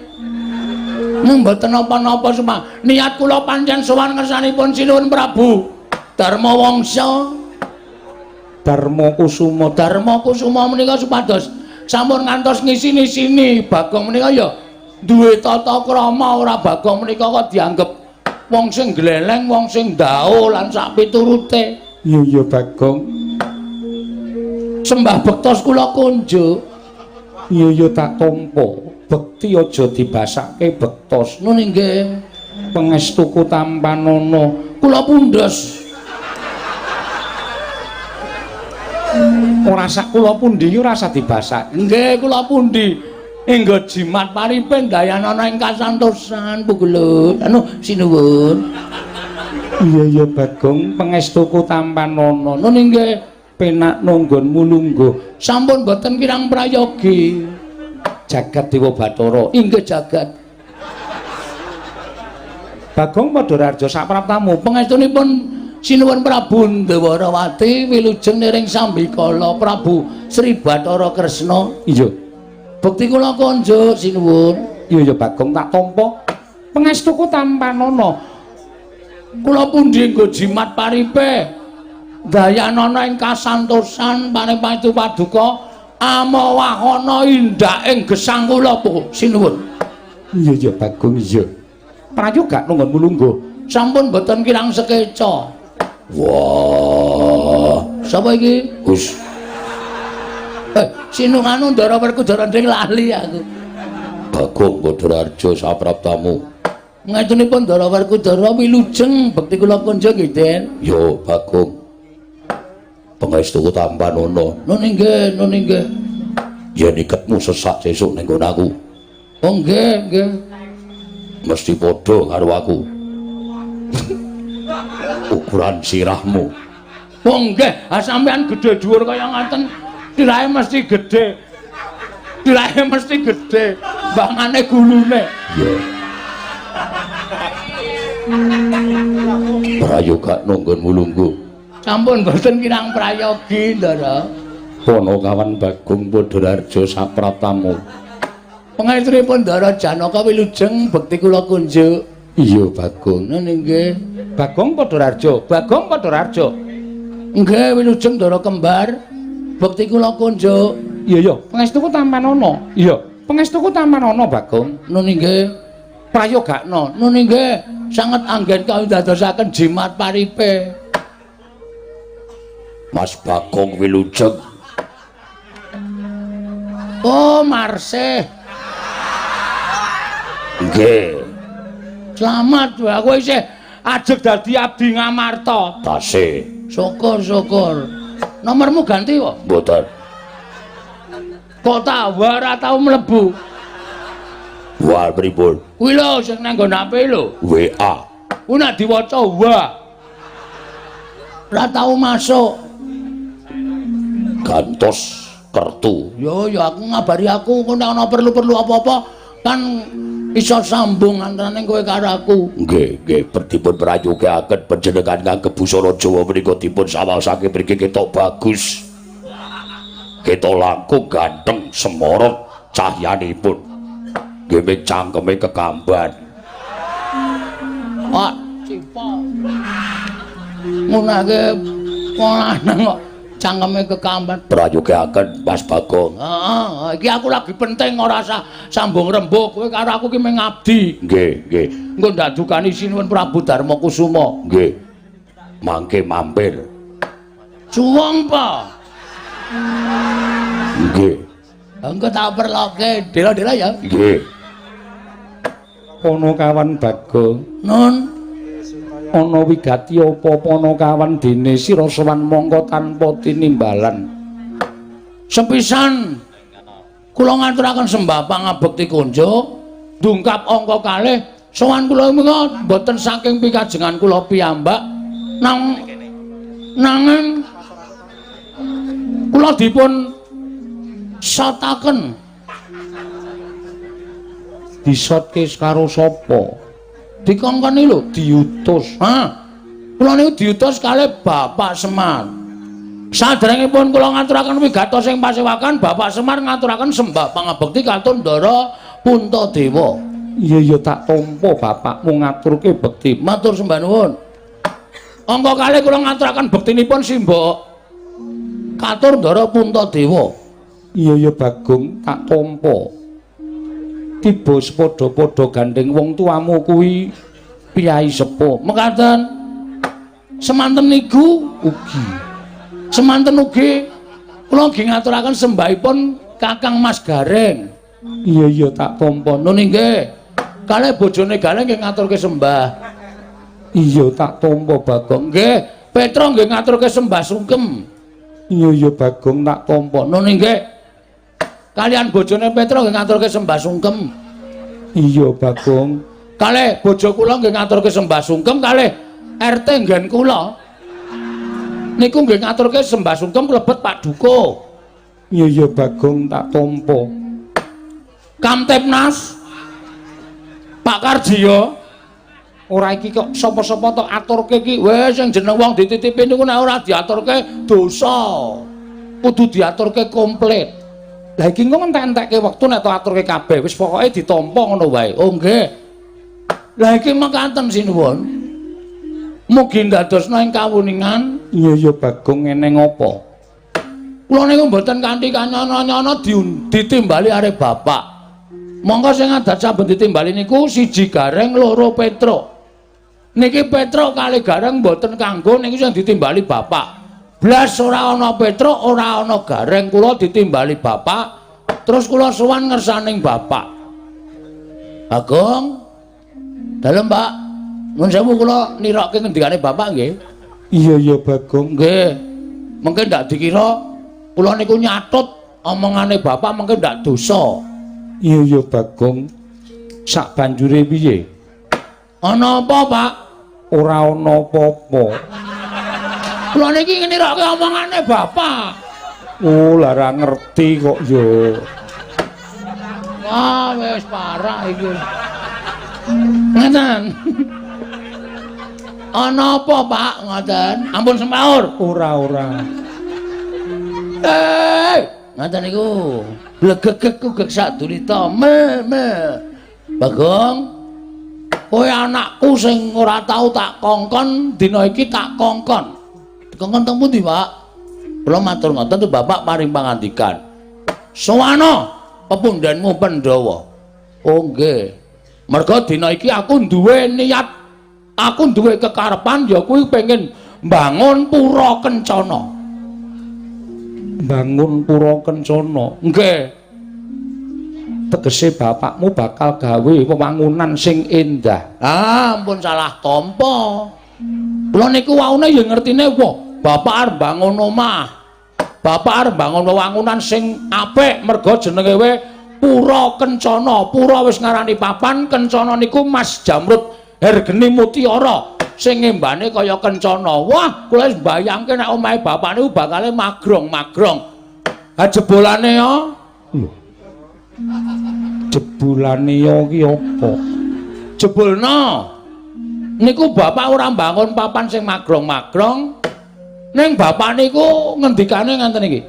S3: Mboten napa-napa semua. Niat kula pancen sowan ngersanipun Sinuwun Prabu Darma Wangsa.
S1: Darma Kusuma.
S3: Darma Kusuma menika supados sampun ngantos ngisini-sini Bagong menika ya duwe tata krama, ora Bagong menika kok dianggep wong sing gleleng, wong sing ndao lan sak piturute.
S1: Iya iya Bagong.
S3: Sembah bektos kula kunjuk.
S1: Iya iya tak tampa. Bekti aja dibasake bektos.
S3: Nun inggih.
S1: Pangestuku tampanana
S3: kula pundhes.
S1: Ora sak kula pundi ora usah dibasak.
S3: Nggih kula pundi. Enggo jimat paripe dayanana ing kasantosan pugelut. Anu sinuwun.
S1: Iya iya Bagong, pangestuku tampanana.
S3: Nun inggih.
S1: Penak nanggonmu lungguh.
S3: Sampun boten kirang prayogi.
S1: Jagat Dewa Bathara.
S3: Inggih jagat.
S1: Bagong padha rarja sapraptamu.
S3: Pangestunipun Sinuwun Prabu Ndwarawati wilujeng niring sambikala Prabu Sri Bathara Kresna.
S1: Iya.
S3: Bekti kula konjuk sinuwun.
S1: Iya iya Bagong tak tampa. Pangestuku tampanana.
S3: Kula pundi nggo jimat paripe dayanana ing kasantosan paring pangestu paduka amawahana indak ing gesang kula sinuwun.
S1: Iya iya Bagong iya. Prayoga nunggonmu lungguh.
S3: Sampun boten kirang sekeca.
S2: Wah,
S3: Sapa iki?
S2: Gus.
S3: Sinunganu Ndara Werkudara nding lali aku.
S2: Bagong Badararja sapraptamu.
S3: Ngetunipun Ndara Werkudara wilujeng bekti kula kunjung nggih, Den.
S2: Yo, Bagong. Pangestuku tampan ana.
S3: Nun inggih, nun inggih.
S2: Yen iketmu sesak sesuk ning nggon aku.
S3: Oh nggih, nggih.
S2: Mesti padha karo aku. Ukuran sirahmu.
S3: Oh nggih, ha sampean gedhe dhuwur kaya ngaten, sirahe mesti gedhe. Sirahe mesti gedhe, bangane gulune.
S2: Iya. Prayoga nunggon mulungguh.
S3: Sampun boten kirang prayogi, Ndara.
S1: Panakawan Bagong Badararja sapraptamu.
S3: Pangestunipun Ndara Janaka wilujeng bekti kula kunjuk.
S1: Iya, Bagong.
S3: Nun inggih.
S1: Bagong Badararja, Bagong Badararja.
S3: Nggih, wilujeng Ndara kembar. Bekti kula kunjuk.
S1: Iya, iya, pangestuku tampanana. Iya, pangestuku tampanana, Bagong.
S3: Nun inggih.
S1: Prayogakno.
S3: Nun inggih, sanget anggen kawindadosaken jimat paripe.
S2: Mas Bagong wilujeng.
S3: Oh, Marsih.
S2: Nggih.
S3: Slamet wae aku isih ajeg dadi abdi Ngamarta.
S2: Tasih.
S3: Syukur, syukur. Nomormu ganti kok?
S2: Mboten.
S3: Kok ta ora tau mlebu?
S2: Wah, pripun?
S3: Kuwi lho sing nang nggon HP lho.
S2: WA.
S3: Ku nek diwaca wa. Ora tau masuk.
S2: Gantos kertu.
S3: Yo yo aku ngabari aku engko nek ana perlu-perlu apa-apa kan iso sambung antarane kowe karo aku.
S2: Nggih, nggih, dipun prayogaken panjenengan ngangge busana Jawa menika dipun sawasake mriki ketok bagus. Ketok langkung ganteng semorot cahyanipun. Nggih ming cangkeme kekamban.
S3: Pak Cipo. Ngunake wong lanang kok cangkeme kekamban.
S2: Prayogaken Mas Bagong.
S3: Heeh, iki aku lagi penting ora usah sambung rembug. Kowe karo aku ki mung ngabdi.
S2: Nggih, nggih.
S3: Engko ndadukani Sinuwun Prabu Darma Kusuma.
S2: Nggih. Mangke mampir.
S3: Suwung pa.
S2: Nggih.
S3: Engko tak perloke dela-dela ya.
S2: Nggih.
S1: Panakawan Bagong.
S3: Nun.
S1: Ana wigati apa panakawan dene sira sowan mongko tanpa tinimbalan.
S3: Sepisan kula ngaturaken sembah pangabekti kunjuk dungkap angka kalih sowan kula menika mboten saking pikajengan kula piyambak nang nanging kula dipun sotaken.
S1: Disotke karo sapa?
S3: Dikongkoni lho,
S1: diutus.
S3: Ha. Kula niku diutus kalih Bapak Semar. Saderengipun kula ngaturaken wigatos ing pasewakan, Bapak Semar ngaturaken sembah pangabekti katur Ndara Puntadewa.
S1: Iya iya tak tampa bapakmu ngaturke bekti.
S3: Matur sembah nuwun. Angka kalih kula ngaturaken bektinipun simbok katur Ndara Puntadewa.
S1: Iya iya Bagong tak tampa. Tiba sepadha-padha gandeng wong tuamu kuwi
S3: piyai sepuh. Mekaten semanten niku
S1: ugi.
S3: Semanten ugi kula nggih ngaturaken sembahipun Kakang Mas Gareng.
S1: Iya iya tak tampa.
S3: Nun inggih. Kalih bojone Gareng nggih ngaturke sembah.
S1: Iya tak tampa Bagong.
S3: Nggih, Petro nggih ngaturke sembah sungkem.
S1: Iya iya Bagong tak tampa.
S3: Nun inggih. Kalian bojone Petro nggih ngaturke sembah sungkem.
S1: Iya Bagong.
S3: Kalih bojo kula nggih ngaturke sembah sungkem kalih RT nggen kula. Niku nggih ngaturke sembah sungkem klebet Pak Duko.
S1: Iya iya Bagong tak tampa.
S3: Kamtipnas Pak Karjiyo.
S1: Ora iki kok sapa-sapa tok aturke iki.
S3: Wis sing jeneng wong dititipi niku nek ora diaturke dosa. Kudu diaturke komplit.
S1: Lah iki engko entek-entekke wektu nek tok aturke kabeh wis pokoke ditampa ngono wae.
S3: Oh nggih. Lah iki mekaten sinuwun. Mugi ndadosna ing kawuningan.
S1: Iya iya Bagong ngene ngopo?
S3: Kula niku mboten kanthi kanyana-nyana ditimbali arep bapak. Monggo sing adat saben ditimbali niku siji Gareng, loro Petruk. Niki Petruk kali Gareng mboten kanggo niku sing ditimbali bapak. Blas ora ana Petruk, ora ana Gareng, kula ditimbali bapak, terus kula sowan ngersaning bapak. Bagong. Dalem, Pak. Nuwun sewu kula nirokke ngendikane bapak nggih.
S1: Iya iya Bagong.
S3: Nggih. Mengke ndak dikira kula niku nyatut omongane bapak mengke ndak dosa.
S1: Iya iya Bagong. Sak banjure piye?
S3: Ana apa, Pak?
S1: Ora ana apa-apa.
S3: Kula niki nirokke omongane bapak.
S1: Oh, lah ora ngerti kok ya.
S3: Wah, wis parah iki. Ngoten. Ana apa, Pak? Ngoten. Ampun semaur.
S1: Ora ora.
S3: Ngoten niku. Blegegeg kugek sadulita. Me me. Bagong. Kowe anakku sing ora tau tak kongkon, dina iki tak kongkon. Dikongkon teng pundi, Pak? Kula matur ngoten tuh bapak paring pangandikan. Sowana pepundhenmu Pandhawa. Oh nggih. Merga dina iki aku duwe niat, aku duwe kekarepan ya kuwi pengen mbangun pura kencana.
S1: Bangun pura kencana.
S3: Nggih.
S1: Tegese bapakmu bakal gawe wewangunan sing endah.
S3: Ah, ampun salah tampa. Kula niku waune ya ngertine wah, bapak arep bangun omah. Bapak arep bangun wewangunan sing apik merga jenenge we Pura Kencana. Pura wis ngarani papan, kencana niku Mas Jamrud Hergeni Mutiara sing ngembane kaya kencana. Wah, kula wis mbayangke nek omahe bapak niku bakale magrong-magrong. Ha jebolane ya.
S1: Lho. Jebulane ya ki apa?
S3: Jebulna. Niku bapak ora mbangun papan sing magrong-magrong. Ning bapak niku ngendikane ngenten iki.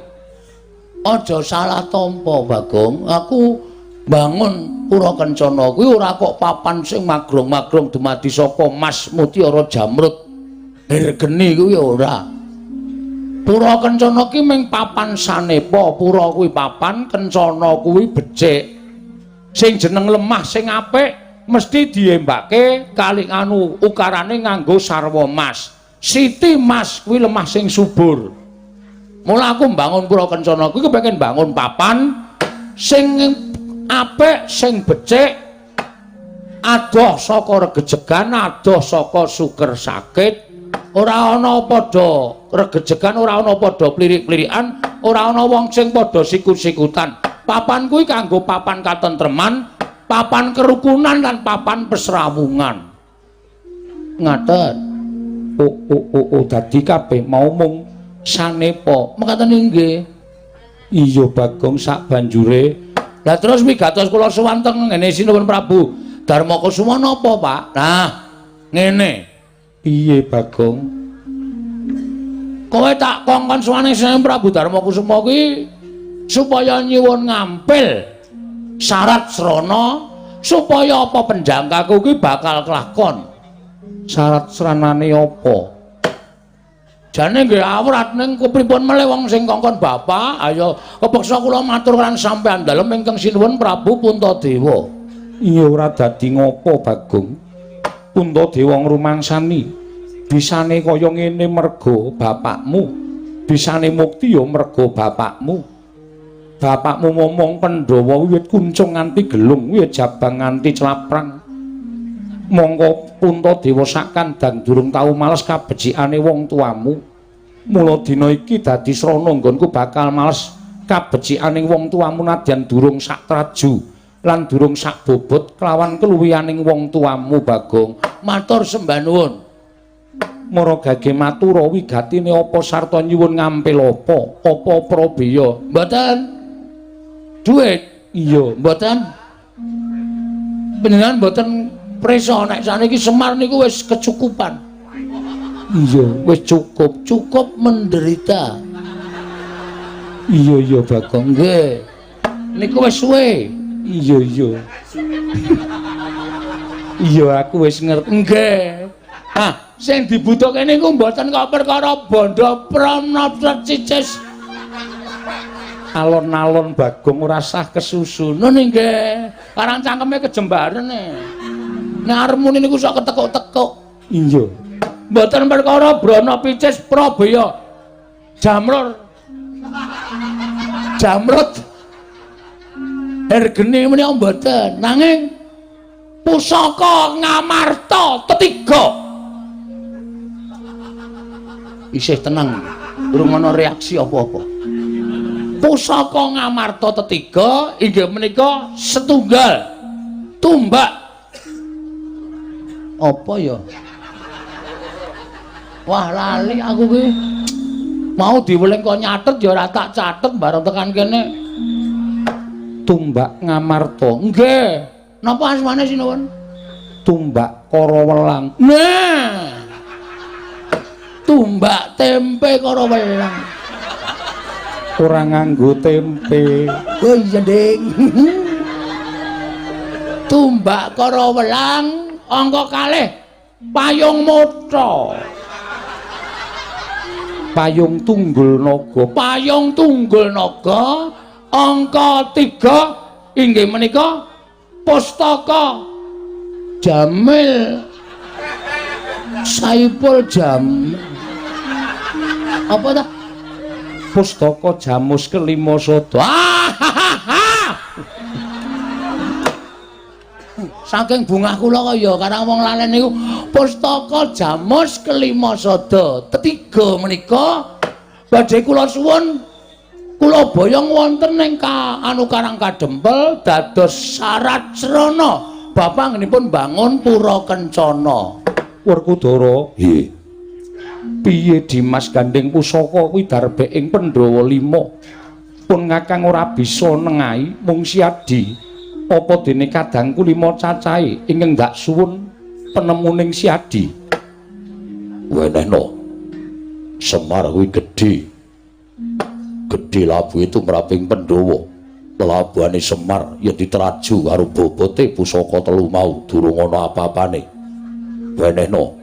S3: Aja salah tampa, Bagong. Aku bangun Pura Kencana kuwi ora kok papan sing magrong-magrong dumadi saka mas mutiara jamrud hergeni kuwi ora. Pura Kencana ki ming papan sanepa, pura kuwi papan, kencana kuwi becik. Sing jeneng lemah sing apik mesti diembake kali anu ukarane nganggo sarwa mas. Siti mas kuwi lemah sing subur. Mula aku mbangun Pura Kencana kuwi kepengin bangun papan sing apik, sing becik, adoh saka regejegan, adoh saka suker sakit, ora ana padha regejegan, ora ana padha plirik-plirikan, ora ana wong sing padha sikut-sikutan. Papan kuwi kanggo papan katentreman, papan kerukunan lan papan pesrawungan. Ngaten.
S1: Oh oh oh oh dadi kabeh mau mung sanepa.
S3: Mekaten inggih.
S1: Iya Bagong sak banjure.
S3: Lah terus wigatos kula sowan teng ngene Sinuwun Prabu Darma Kusuma napa, Pak? Nah, ngene.
S1: Piye Bagong?
S3: Kowe tak kongkon sowane Sinuwun Prabu Darma Kusuma kuwi supaya nyuwun ngampil syarat srana supaya apa penjangkaku kuwi bakal kelakon.
S1: Syarat sranane apa?
S3: Jane nggih awrat ning kepripun melih wong sing kongkon bapak, ayo kepeksa kula matur lan sampeyan dalem ingkang sinuwun Prabu Puntadewa.
S1: Iya ora dadi ngopo Bagong. Puntadewa ngrumangsani bisane kaya ngene merga bapakmu, bisane mukti ya merga bapakmu. Bapakmu momong Pandhawa wiwit kuncung nganti gelung, wiwit jabang nganti claprang. Mongko Puntadewa sak kandhang durung tau males kabecikane wong tuamu. Mula dina iki dadi srana nggonku bakal males kabecikane wong tuamu nadyan durung sak traju lan durung sak bobot kelawan keluwihaning wong tuamu Bagong.
S3: Matur sembah nuwun.
S1: Mara gage matura wigatine apa sarta nyuwun ngampil apa? Apa prabeya?
S3: Mboten. Duit?
S1: Iya,
S3: mboten. Panjenengan mboten prisa nek saniki Semar niku wis kecukupan.
S1: Iya,
S3: wis cukup, cukup menderita.
S1: Iya iya Bagong.
S3: Nggih. Niku wis suwe.
S1: Iya iya. Iya aku wis ngerti.
S3: Nggih. Ah, sing dibutuhke niku mboten kok perkara bondo pranata cicis.
S1: Alon-alon Bagong ora sah kesusu.
S3: Nun nggih. Karang cangkeme kejembaren e. Nek arep muni niku sok ketekuk-tekuk.
S1: Iya.
S3: Mboten perkara brana picis prabaya. Jamrur. Jamrut. Hergeni menika mboten, nanging pusaka Ngamarta tetiga. Isih tenang, durung ana reaksi apa-apa. Pusaka Ngamarta tetiga inggih menika setunggal tumbak. Apa ya? Wah, lali aku ki. Mau diweling kok nyatet ya ora tak catet bareng tekan kene.
S1: Tumbak Ngamarta.
S3: Nggih. Napa asmane sinuwun?
S1: Tumbak Karawelang.
S3: Nah. Tumbak tempe Karawelang.
S1: Ora nganggo tempe.
S3: Oh iya, Ding. Tumbak Karawelang angka kalih payung motha.
S1: Payung tunggul naga.
S3: Payung tunggul naga angka 3 inggih menika pustaka Jamil Saipul Jam. Apa ta?
S1: Pustaka Jamus kelima sada.
S3: Saking bungah kula kaya karang wong lalen niku pustaka Jamus kelima sada. Tetiga menika badhe kula suwun kula boyong wonten ing anu Karang Kadempel dados syarat srana bapak nggenipun bangun pura kencana.
S1: Werkudara,
S2: Nggih.
S1: Piye Dimas gandeng pusaka kuwi darbe ing Pandhawa 5. Pun ngakang ora bisa nengahi mung Siadi. Apa dene kadangku 5 cacahe ingkang ndak suwun penemuning Siadi.
S2: Wenehno. Semar kuwi gedhe. Gedhe labuhe tumraping Pandhawa. Lelabuhane Semar yen diteraju karo bobote pusaka telu mau durung ana apa-apane. Wenehno.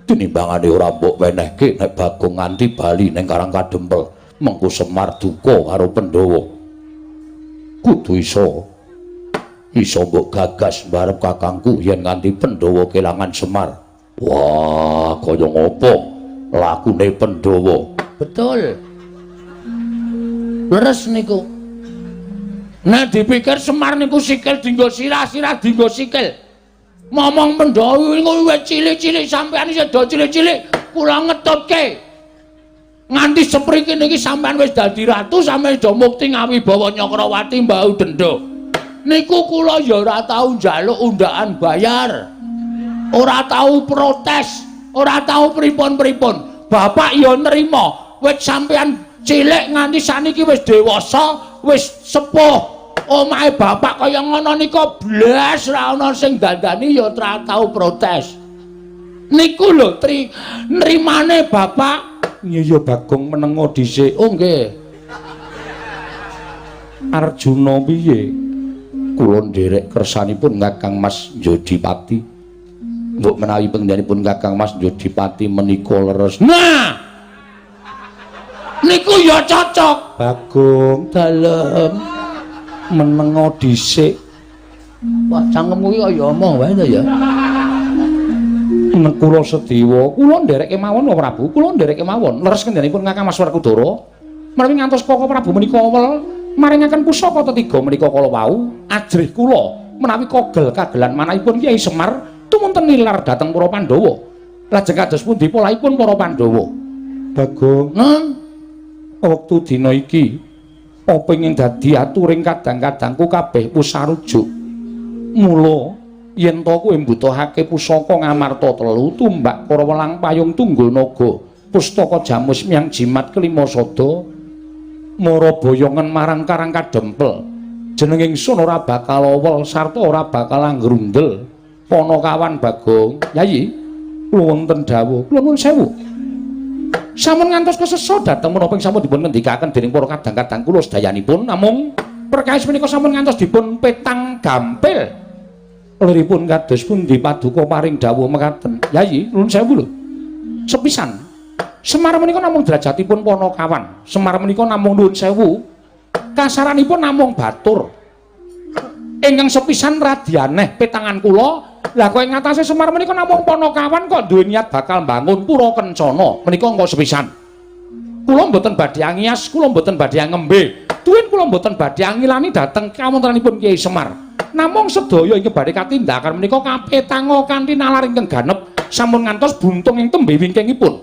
S2: Tinimbangane ora mbok wenehke nek Bagong nganti bali ning Karang Kadempel, mengko Semar duka karo Pandhawa. Kudu iso iso mbok gagas mbarep kakangku yen nganti Pandhawa kelangan Semar. Wah, kaya ngopo lakune Pandhawa?
S3: Betul. Leres niku. Nek dipikir Semar niku sikil dienggo sirah, sirah dienggo sikil. Momong Pandhawa niku wis cilik-cilik sampean isih do cilik-cilik, kula ngetutke. Nganti sepriki niki sampean wis dadi ratu, sampean do mukti ngawibawa Nyakrawati mbau denda. Niku kula ya ora tau njaluk undaan bayar. Ora tau protes, ora tau pripun-pripun. Bapak ya nrima, wit sampean cilik nganti saniki wis dewasa, wis sepuh. Omahe bapak kaya ngono nika blas ora ana sing dandani ya ora tau protes. Niku lho tri nrimane bapak.
S1: Iya ya Bagong menengo dhisik.
S3: Oh nggih.
S1: Arjuna piye? Kula nderek kersanipun Kakang Mas Jodipati. Mbok menawi panjenenganipun Kakang Mas Jodipati menika leres.
S3: Nah. Niku ya cocok.
S1: Bagong
S3: dalem
S1: menengo dhisik.
S3: Wah, cangkemmu iki kaya omong wae to ya.
S1: Nek kula sediwa, kula nderek kemawon Prabu, kula nderek kemawon. Leres kendhanipun Kakang Mas Werkudara. Menawi ngantos Koko Prabu menika wel maringaken pusaka tetiga menika kala wau, ajrih kula menawi kogel kagelan manahipun Kyai Semar tumunten nilar dhateng para Pandhawa. Lajeng kados pundi polahipun para Pandhawa? Bagong,
S3: nang
S1: wektu dina iki apa ingin dadi aturing kadang-kadangku kabeh pusarujuk. Mula yen to kowe mbutuhake pusaka Ngamarta telu, tumbak Karawelang payung tunggul naga, pustaka Jamus miang jimat kelima sada, mara boyongan marang Karang Kadempel. Jeneng ingsun ora bakal awel sarta ora bakal anggrundel. Panakawan Bagong, Yayi, kula wonten dawuh, kula nuwun sewu. Sampun ngantos kesesa dhateng menapa ing sampun dipun ngendikaken dening para kadang-kadang kula sedayanipun, namung perkawis menika sampun ngantos dipun petang gampil. Liripun kados pundi paduka paring dawuh mekaten. Yayi, nuwun sewu lho. Sepisan. Semar menika namung derajatipun panakawan. Semar menika namung nuwun sewu. Kasaranipun namung batur. Ingkang sepisan radi aneh petangan kula. Lah kok ing ngatasé Semar menika namung panakawan kok duwe niat bakal mbangun pura kencana. Menika angka sepisan. Kula mboten badhe angiyas, kula mboten badhe ngembe. Tuwin kula mboten badhe angilani dhateng kawontenanipun Kyai Semar. Namung sedaya ingkang badhe katindakan menika kapetanga kanthi nalar ingkang ganep sampun ngantos buntung ing tembe wingkingipun.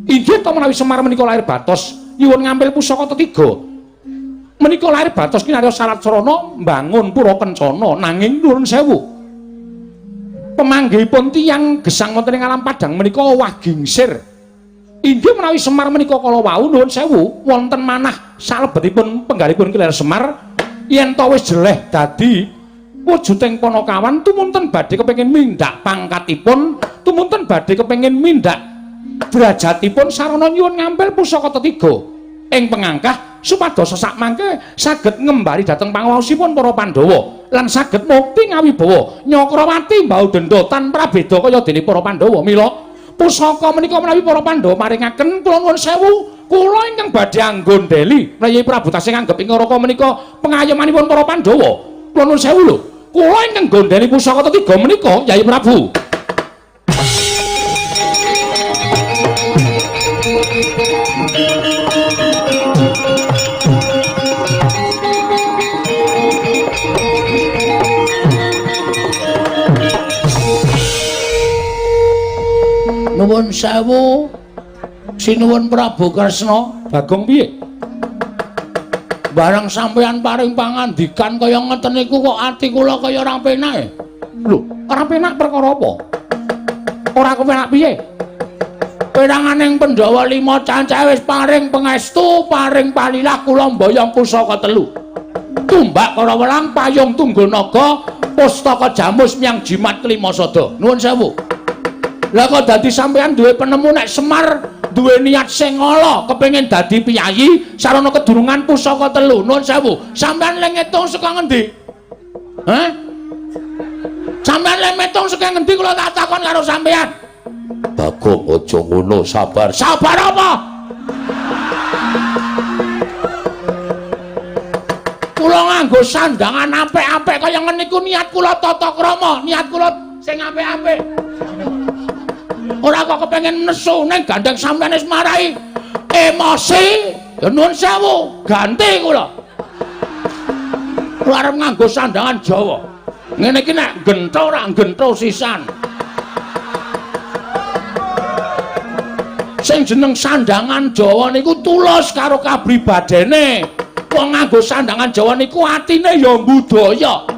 S1: Inggih to menawi Semar menika lahir batos nyuwun ngampil pusaka tetiga. Menika lahir batos kinarya sarat sarana mbangun pura kencana nanging nuwun sewu. Pemanggihipun tiyang gesang wonten ing alam padhang menika owah gingsir. Inggih menawi Semar menika kala wau nuwun sewu wonten manah salebetipun penggalipun Ki Semar yen to wis jeleh dadi wujuding panakawan tumunten badhe kepengin mindhak pangkatipun, tumunten badhe kepengin mindhak derajatipun sarana nyuwun ngampil pusaka tetiga ing pengangkah supados sak mangke saged ngembari dhateng panguwasipun para Pandhawa lan saged mukti ngawibawa Nyakrawati mbau denda tanpa beda kaya dene para Pandhawa. Mila pusaka menika menawi para Pandhawa maringaken kula nuwun sewu, kula ingkang badhe anggondheli Kyai Prabu tasih nganggep ing Naraka menika pengayomanipun para Pandhawa. Kula nuwun sewu lho, kula ingkang gondheli pusaka tetiga menika Kyai Prabu. Nuwun sewu sinuwun Prabu Kresna. Bagong piye? Bareng sampeyan paring pangandikan kaya ngeten niku kok ati kula kaya ora penak. Lho, ora penak perkara apa? Ora kepenak piye? Peranganing Pandhawa 5 cancah wis paring pangestu, paring palilah kula mboyong pusaka telu. Tumbak Karawelang, payung tunggul naga, pustaka jamus miang jimat kelima sada. Nuwun sewu. Lah kok dadi sampeyan duwe penemu nek Semar duwe niat sing ala kepengin dadi piyayi sarana kedurungan pusaka telu. Nuwun sewu. Sampeyan le ngitung saka ngendi? Hah? Sampeyan le ngitung saka ngendi kula tak takon karo sampeyan?
S2: Bagong aja ngono, sabar.
S1: Sabar apa? Kula nganggo sandangan apik-apik kaya ngene iku niat kula tata krama, niat kula sing apik-apik. Ora kok kepengin nesu ning gandeng sampeyan wis marai emosi. Ya nuwun sewu, ganti kula. Kula arep nganggo sandangan Jawa. Ngene iki nek gentho ora gentho sisan. Sing jeneng sandangan Jawa niku tulus karo kapribadene. Wong nganggo sandangan Jawa niku atine ya budaya.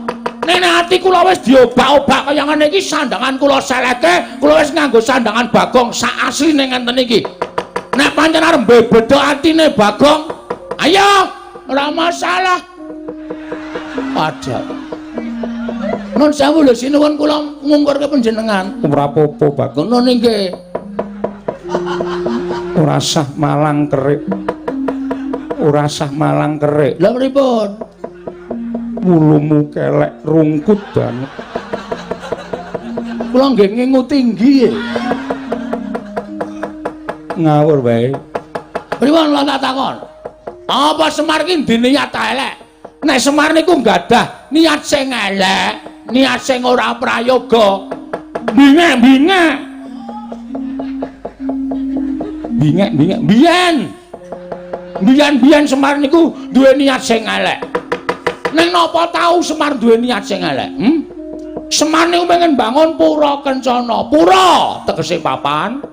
S1: Nek ati kula wis diobak-obak kaya ngene iki sandangan kula seleke, kula wis nganggo sandangan Bagong sak asline ngenten iki. Nek pancen arep mbebedha atine Bagong, ayo ora masalah. Padha. Nun sewu lho sinuwun kula ngungkurke panjenengan.
S3: Ora apa-apa Bagong.
S1: Nun nggih.
S3: Ora sah malang kerik. Ora sah malang kerik.
S1: Lha pripun?
S3: Wulumu kelek rungkut banget.
S1: Kula nggih ngingu tinggi.
S3: Ngawur wae.
S1: Pripun lho tak takon? Apa Semar ki ndiniat elek? Nek Semar niku nggadah niat sing elek, niat sing ora prayoga. Bingek-bingek. Bingek-bingek biyen. Biyen-biyen Semar niku duwe niat sing elek. Ning napa tau Semar duwe niat sing elek? Semar niku pengen bangun pura kencana. Pura tegese papan.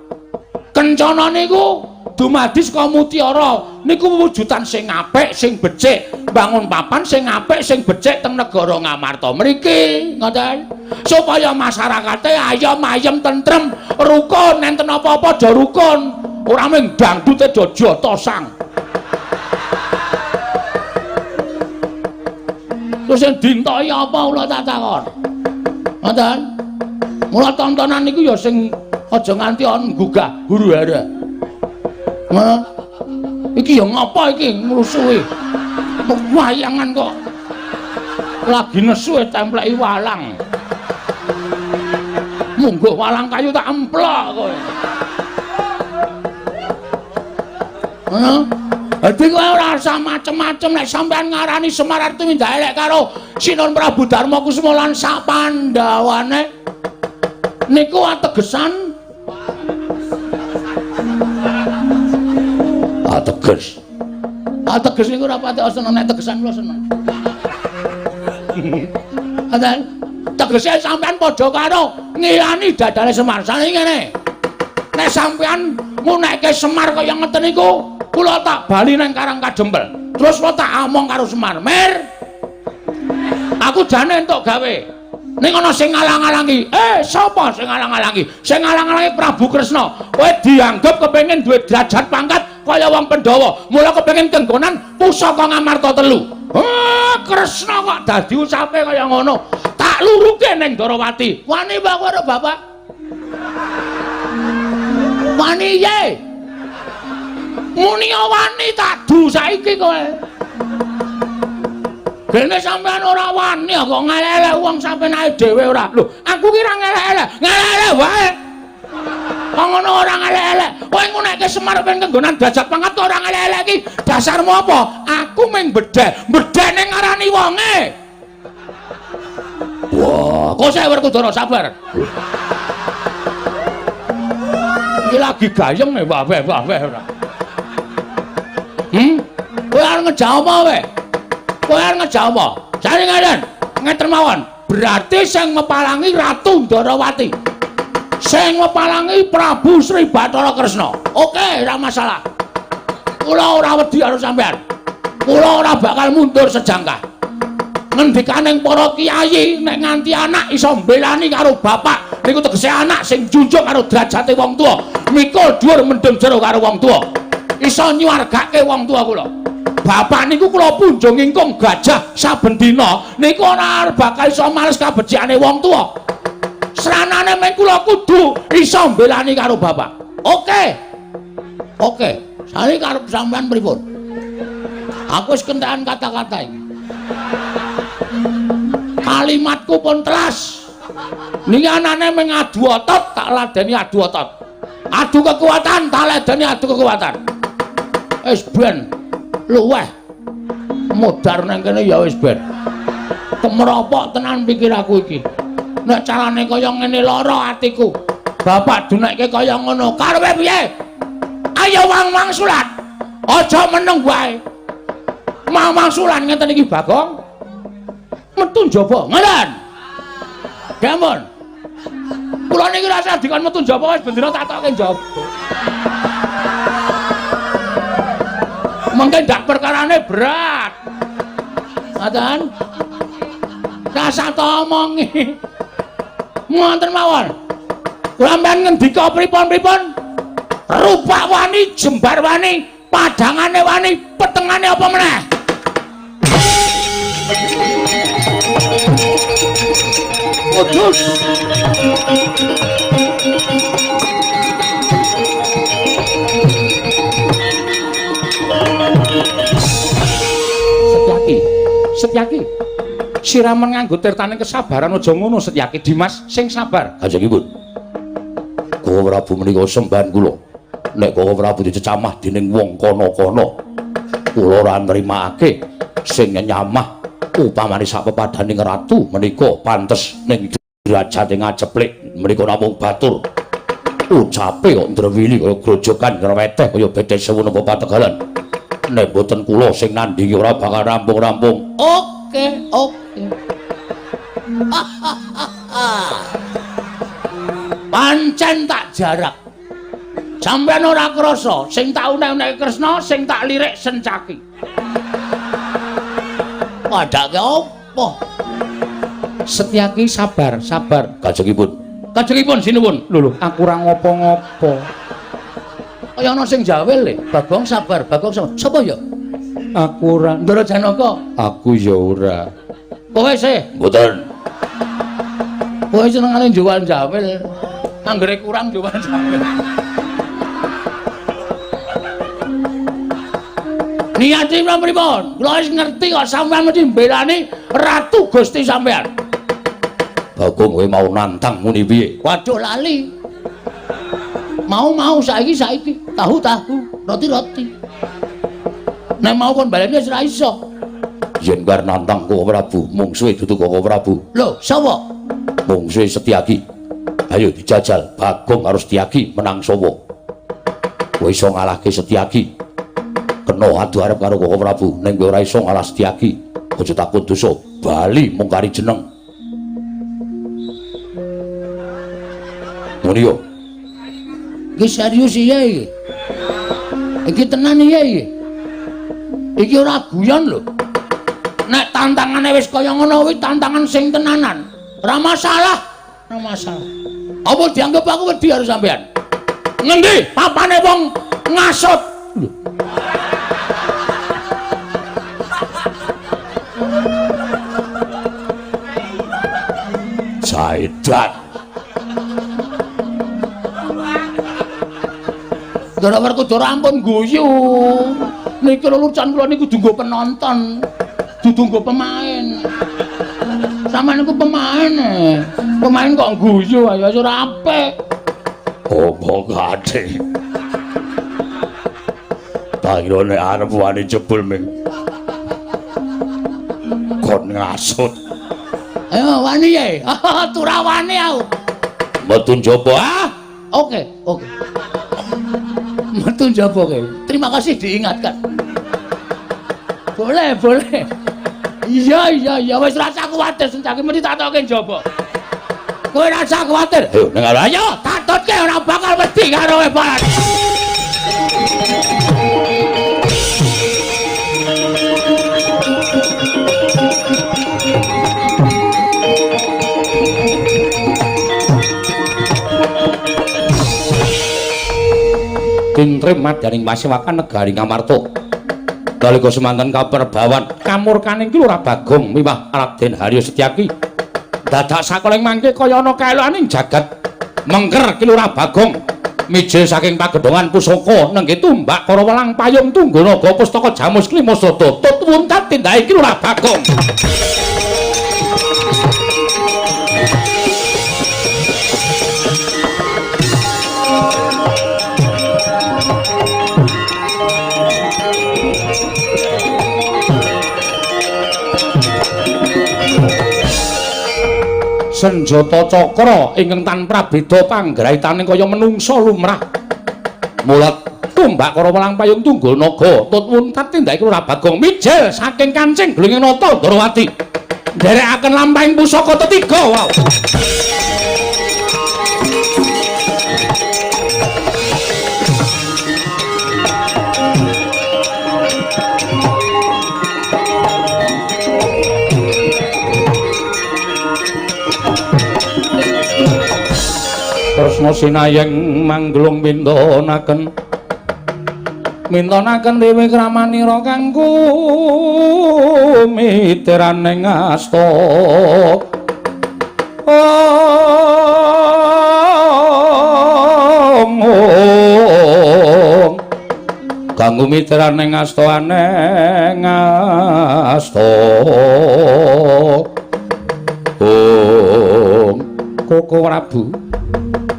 S1: Kencana niku dumadi saka mutiara. Niku wujudan sing apik, sing becik. Bangun papan sing apik, sing becik teng negara Ngamarta mriki, ngoten. Supaya masyarakate ayom ayem tentrem, rukun, enten apa-apa do rukun. Ora mung dangdute do jotosang. Terus sing dintoki apa kula tak takon. Ngoten. Mula tontonan niku ya sing aja nganti on nggugah huru-hara. Ngono. Iki ya ngapa iki ngrusuhi? Wayangan kok. Lagi nesu templeki walang. Mungguh walang kayu tak emplok kowe. Ngono. Dadi kowe ora usah macem-macem nek sampean ngarani Semar arep tumindak elek karo Sinuwun Prabu Darma Kusuma lan sak pandhawane. Niku ategesan
S2: Teges.
S3: Ah teges niku ora pati seneng nek tegesan kula seneng. Ngoten. Tegese sampean padha karo ngilani dadane Semar. Sane ngene. Nek sampean ngunekke Semar kaya ngeten niku, kula tak bali nang Karang Kadempel. Terus kula tak omong karo Semar, "Mir, aku jane entuk gawe. Ning ana sing ngalang-alangi." Sapa sing ngalang-alangi? Sing ngalang-alangi Prabu Kresna. Kowe dianggep kepengin duwe derajat pangkat kaya wong Pandhawa. Mula kepengin kenggonan pusaka Ngamarta telu. Kresna kok dadi usape kaya ngono. Tak luruke ning Ndarawati. Wani apa kowe karo bapak? Wani ye. Muni wani tak du saiki kowe. Gene sampean ora wani kok ngelek-elek wong sampean dhewe ora. Lho, aku ki ora ngelek-elek, ngelek-elek wae. Kok ngono ora ngelek-elek. Kowe ngunekke Semar ben kenggonan derajat pangkat kok ora ngelek-elek iki. Dasarmu apa? Aku mung bedhek, bedhek ning ngarani wonge. Wah, kok saya Werkudara sabar. Iki lagi gayeng e wah-wah ora. Kowe arep ngejak apa kowe? Kowe arep ngejak apa? Jare ngeten, ngeten mawon. Berarti sing mepalangi Ratu Ndarawati. Sing mepalangi Prabu Sri Bathara Kresna. Oke, ora masalah. Kula ora wedi karo sampean. Kula ora bakal mundur sejangkah. Ngendikaning para kiai nek nganti anak iso mbelani karo bapak niku tegese anak sing junjung karo derajate wong tuwa, mikul dhuwur mendem jero karo wong tuwa, iso nyuwargake wong tuwa kula. Bapak niku kula punjung ingkung gajah saben dina niku ora bakal iso males kabecikane wong tuwa. Sranane men kula kudu iso mbelani karo bapak. Oke. Oke, sane karep sampean pripun? Aku wis kentekan kata-kata iki. Kalimatku pun telas. Niki anane mung adu otot, tak ladeni adu otot. Adu kekuatan, tak ladeni adu kekuatan. Wis ben luweh modar nang kene ya wis ben. Kemropok tenan pikiraku iki. Nek carane kaya ngene lara atiku. Bapak dunekke kaya ngono. Karepe piye? Ayo wang-wangsulan. Aja meneng wae. Wang-wangsulan ngeten iki Bagong. Metu njaba. Ngoten. Gampun. Kula niki rasa dikon metu njaba wis bendina tak tokke njaba. Mengke ndak perkarane berat. Ngoten. Rasa to omongi. Ngoten mawon. Kula sampean ngendika pripun-pripun? Rupak wani, jembar wani, padhangane wani, petengane apa meneh? Kudus. Setyaki, Setyaki. Siramen nganggo tirtaning kesabaran aja ngono Setyaki. Dimas sing sabar.
S2: Kanjengipun. Koko Prabu menika sembahan kula. Nek Koko Prabu dicecamah dening wong kono-kono, kula ora nrimakake sing nyamah upamane sak pepadaning ratu menika pantes ning derajate ngaceplik menika namung batur. Ucape kok ndrewili kaya grojogan ngreweteh kaya bedhe sewu napa pategalan. Nek mboten kula sing nandhingi ora bakal rampung-rampung.
S3: Oke, oke. Pancen tak jarak. Sampeyan ora krasa, sing tak unek-uneke Kresna, sing tak lirik Sencaki. Padake apa?
S1: Setyaki sabar, sabar.
S2: Kajengipun.
S3: Kajengipun sinuwun.
S1: Lho lho, aku ora ngopo-ngopo.
S3: Kaya ana sing jawel le. Bagong sabar, Bagong sabar. Sapa ya?
S1: Aku ora.
S3: Ndara Janaka.
S1: Aku ya ora.
S3: Kowe sih?
S2: Mboten.
S3: Kowe senengane jual jawel. Anggere kurang jual jawel. Niate pripun? Kula wis ngerti kok sampean mesti mbelani Ratu Gusti sampean.
S2: Bagong kowe mau nantang muni piye?
S3: Waduh lali. Mau-mau saiki-saiki, tahu-tahu, roti-roti. Nek mau kon baleni wis ora iso.
S2: Yen bar nantang Koko Prabu, mungsuhe dudu Koko Prabu.
S3: Lho, sapa?
S2: Mungsuhe Setyaki. Ayo dijajal, Bagong karo Setyaki menang sapa? Kowe iso ngalahke Setyaki. Kena adu arep karo Koko Prabu, ning kowe ora iso ngalah Setyaki. Aja takut dosa, bali mung kari jeneng. Ngono yo.
S3: Iki serius iya iki. Iki tenan iya iki. Iki ora guyon lho. Nek tantangane wis kaya ngono kuwi tantangan sing tenanan. Ora masalah, ora masalah. Apa dianggep aku wedi karo sampean? Ngendi papane wong ngasut? Lho.
S2: Jaidat.
S3: Ndara Werkudara ampun guyu. Niki lelucon kula niku kudu nggo penonton, dudu nggo pemain. Sampeyan niku pemain e. Pemain kok guyu ayo ora apik.
S2: Opo kate? Pangira nek arep wani jebul ming kon ngasut.
S3: Ayo wani ye. Turawani aku.
S2: Metu njaba ah.
S3: Oke, oke. Metu njaba kowe. Terima kasih diingatkan. Boleh, boleh. Iya, iya, iya wis rasa kuwatir sentake mesti tak tokke njaba. Kowe rasa kuwatir.
S2: Ayo ning
S3: ayo tak totke ora bakal wedi karo kowe, Pak.
S2: Tintrim madyaning pasewakan negari Ngamarta. Nalika semanten kaperbawan kamurkaning Ki Lurah Bagong miwah Raden Haryo Setyaki. Dadak sakoling mangke kaya ana kaelokaning jagat mengker Ki Lurah Bagong mijil saking pagedhongan pusaka nengge tumbak karawelang payung tunggal naga pustaka jamus klima sada tut wuntat tindake Ki Lurah Bagong. Senjata cakra ingkang tan prabeda panggraitaning kaya menungsa lumrah. Mulat tumbak karawelang payung tunggul naga tut wuntat tindake Lurah Bagong mijil saking kancing glinging nata Ndrawati. Nderekaken lampahing pusaka tetiga. Wow. Kresna sinayeng mangglung mintonaken mintonaken dewi kramanira kanggo miteraning asta. Om kanggo miteraning asta aneng asta. Om Koko Prabu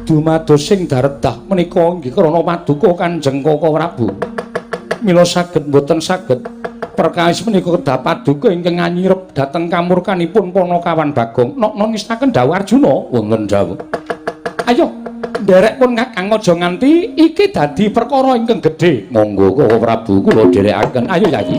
S2: dumados sing daredah menika inggih krana paduka Kanjeng Koko Prabu. Mila saged mboten saged perkawis menika kedah paduka ingkang nganyirep dhateng kamurkanipun Panakawan Bagong. Nokno ngestaken dawuh Arjuna wonten dawuh. Ayo nderek pun Kakang aja nganti iki dadi perkara ingkang gedhe. Monggo Koko Prabu kula dherekaken. Ayo Yayi.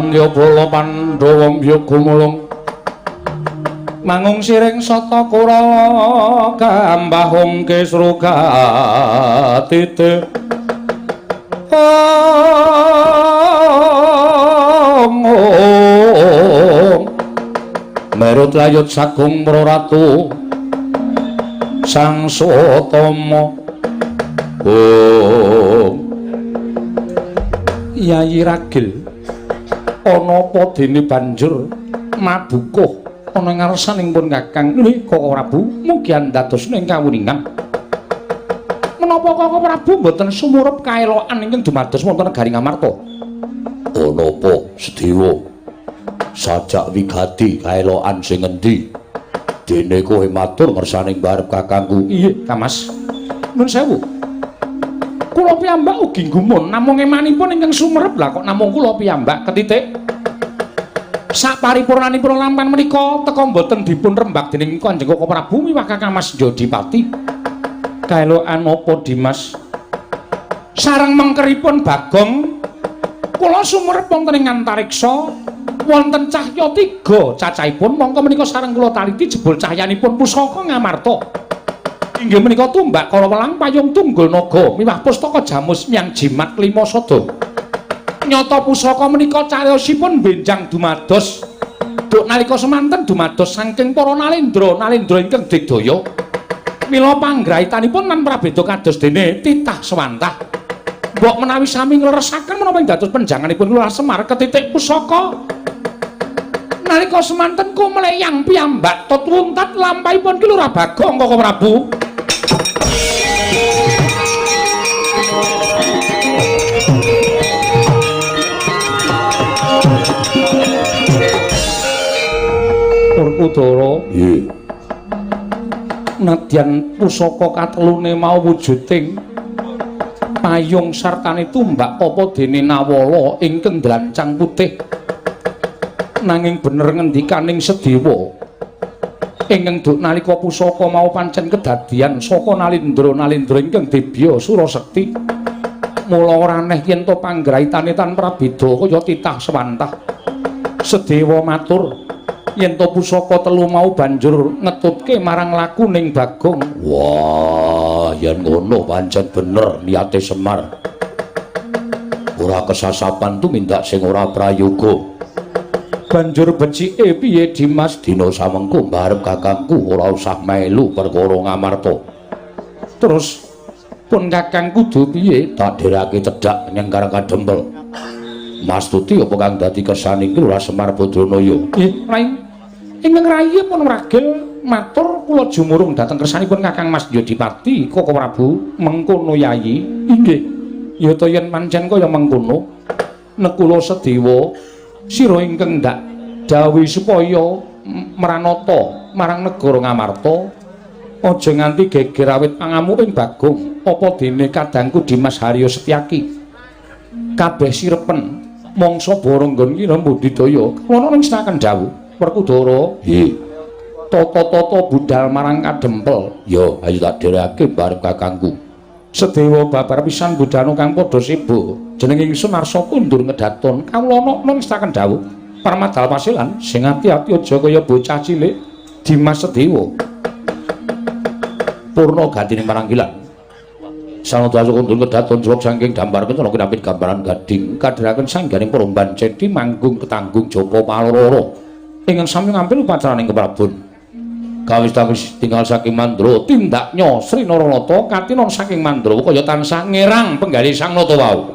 S1: Pandya bala Pandhawa mbya gumulung mangung siring sata Kurawa kambahung kisruga tite ong merut layut sagung praratu Sang Sutama. Oh Yayi Ragil ana apa dene banjur mabukuh ana ngarsaning pun Kakang nggih Koko Prabu mugi andados ing kawuningan. Menapa Koko Prabu mboten sumurup kaelokan ingkang dumados wonten negari Ngamarta?
S2: Ana apa Sedewa? Sajak wigati kaelokan sing endi? Dene kowe matur ngersaning barep kakangku.
S1: Iya, Kamas. Nuwun sewu. Kula piyambak ugi gumun namung emanipun ingkang sumerep lah kok namung kula piyambak ketitik. Saparipurnanipun lampan menika teka mboten dipun rembag dening Kanjeng Koko Prabu miwah Kakang Mas Jodipati. Kaelokan apa Dimas? Sareng mengkeripun Bagong kula sumerep wonten ing antariksa wonten cahya tiga cacahipun mongko menika sareng kula taliti jebul cahyanipun pusaka Ngamarta. Inggih menika tumbak karawelang payung tunggul naga miwah pustaka jamus miyang jimat lima sada. Nyata pusaka menika cariyosipun benjang dumados duk nalika semanten dumados saking para nalendra nalendra ingkang digdaya. Mila panggrahitanipun lan prabeda kados dene titah sewantah. Mbok menawi sami ngleresaken menapa ing dados penjanganipun Lurah Semar ketitik pusaka nalika semanten kumleyang piyambak tut wuntat lampahipun Ki Lurah Bagong Koko Prabu. Werkudara,
S2: nggih.
S1: Nadyan pusaka katelune mau wujuding payung sartane tumbak apa dene nawala ingkang dlancang putih. Nanging bener ngendikaning Sedewa ingkang duk nalika pusaka mau pancen kedadian saka nalindra-nalindra ingkang dibya Surasekti. Mula ora aneh yen to panggraitane tan prabeda kaya titah sewantah. Sedewa matur yen to pusaka telu mau banjur ngetutke marang lakuning Bagong.
S2: Wah, yen ngono pancen bener niate Semar. Ora kesasapan tumindak sing ora prayoga.
S1: Banjur becike piye Dimas?
S2: Dina samengko mbarep kakangku ora usah melu perkara Ngamarta.
S1: Terus pun kakang kudu piye?
S2: Tak dherake cedhak nyang Karang Kadempel. Mas Tuti apa kang dadi kersaning Lurah Semar Badranaya?
S1: Nggih, Rai. Ingkang rayi pun ragil matur kula jumurung dhateng kersanipun Kakang Mas Yodipati Koko Prabu mengkono Yayi. Inggih. Ya ta yen pancen kaya mengkono nekula Sedewa sira ingkang ndak dawuhi supaya mranata marang negara Ngamarta aja nganti geger awit pangamuking Bagong apa dene kadangku Dimas Haryo Setyaki kabeh sirepen mangsa boronggon kira mbudidaya ana ing senakan dawuh Werkudara.
S2: Nggih.
S1: Tata-tata budal marang Kadempel.
S2: Ya ayo tak dhereke barep kakangku.
S1: Sedewa babar pisan budhana kang padha seba jeneng ingsun arsa kundur ngedaton kawula ana ngestaken dawuh Parmadal Pasilan sing ati-ati aja kaya bocah cilik Dimas Sedewa.
S2: Purna gantine marang gilan Sanada kundur ngedaton jrok saking dambar kencana kinapit gambaran gading kadheraken sangganing peromban cedi manggung ketanggung japa paloro
S1: ingkang sami ngambil upacaraning keprabon.
S2: Kawis tawis tinggal saking Mandra
S1: tindaknya Sri Naranata katinon saking Mandra kaya tansah ngerang penggalih Sang Nata wau.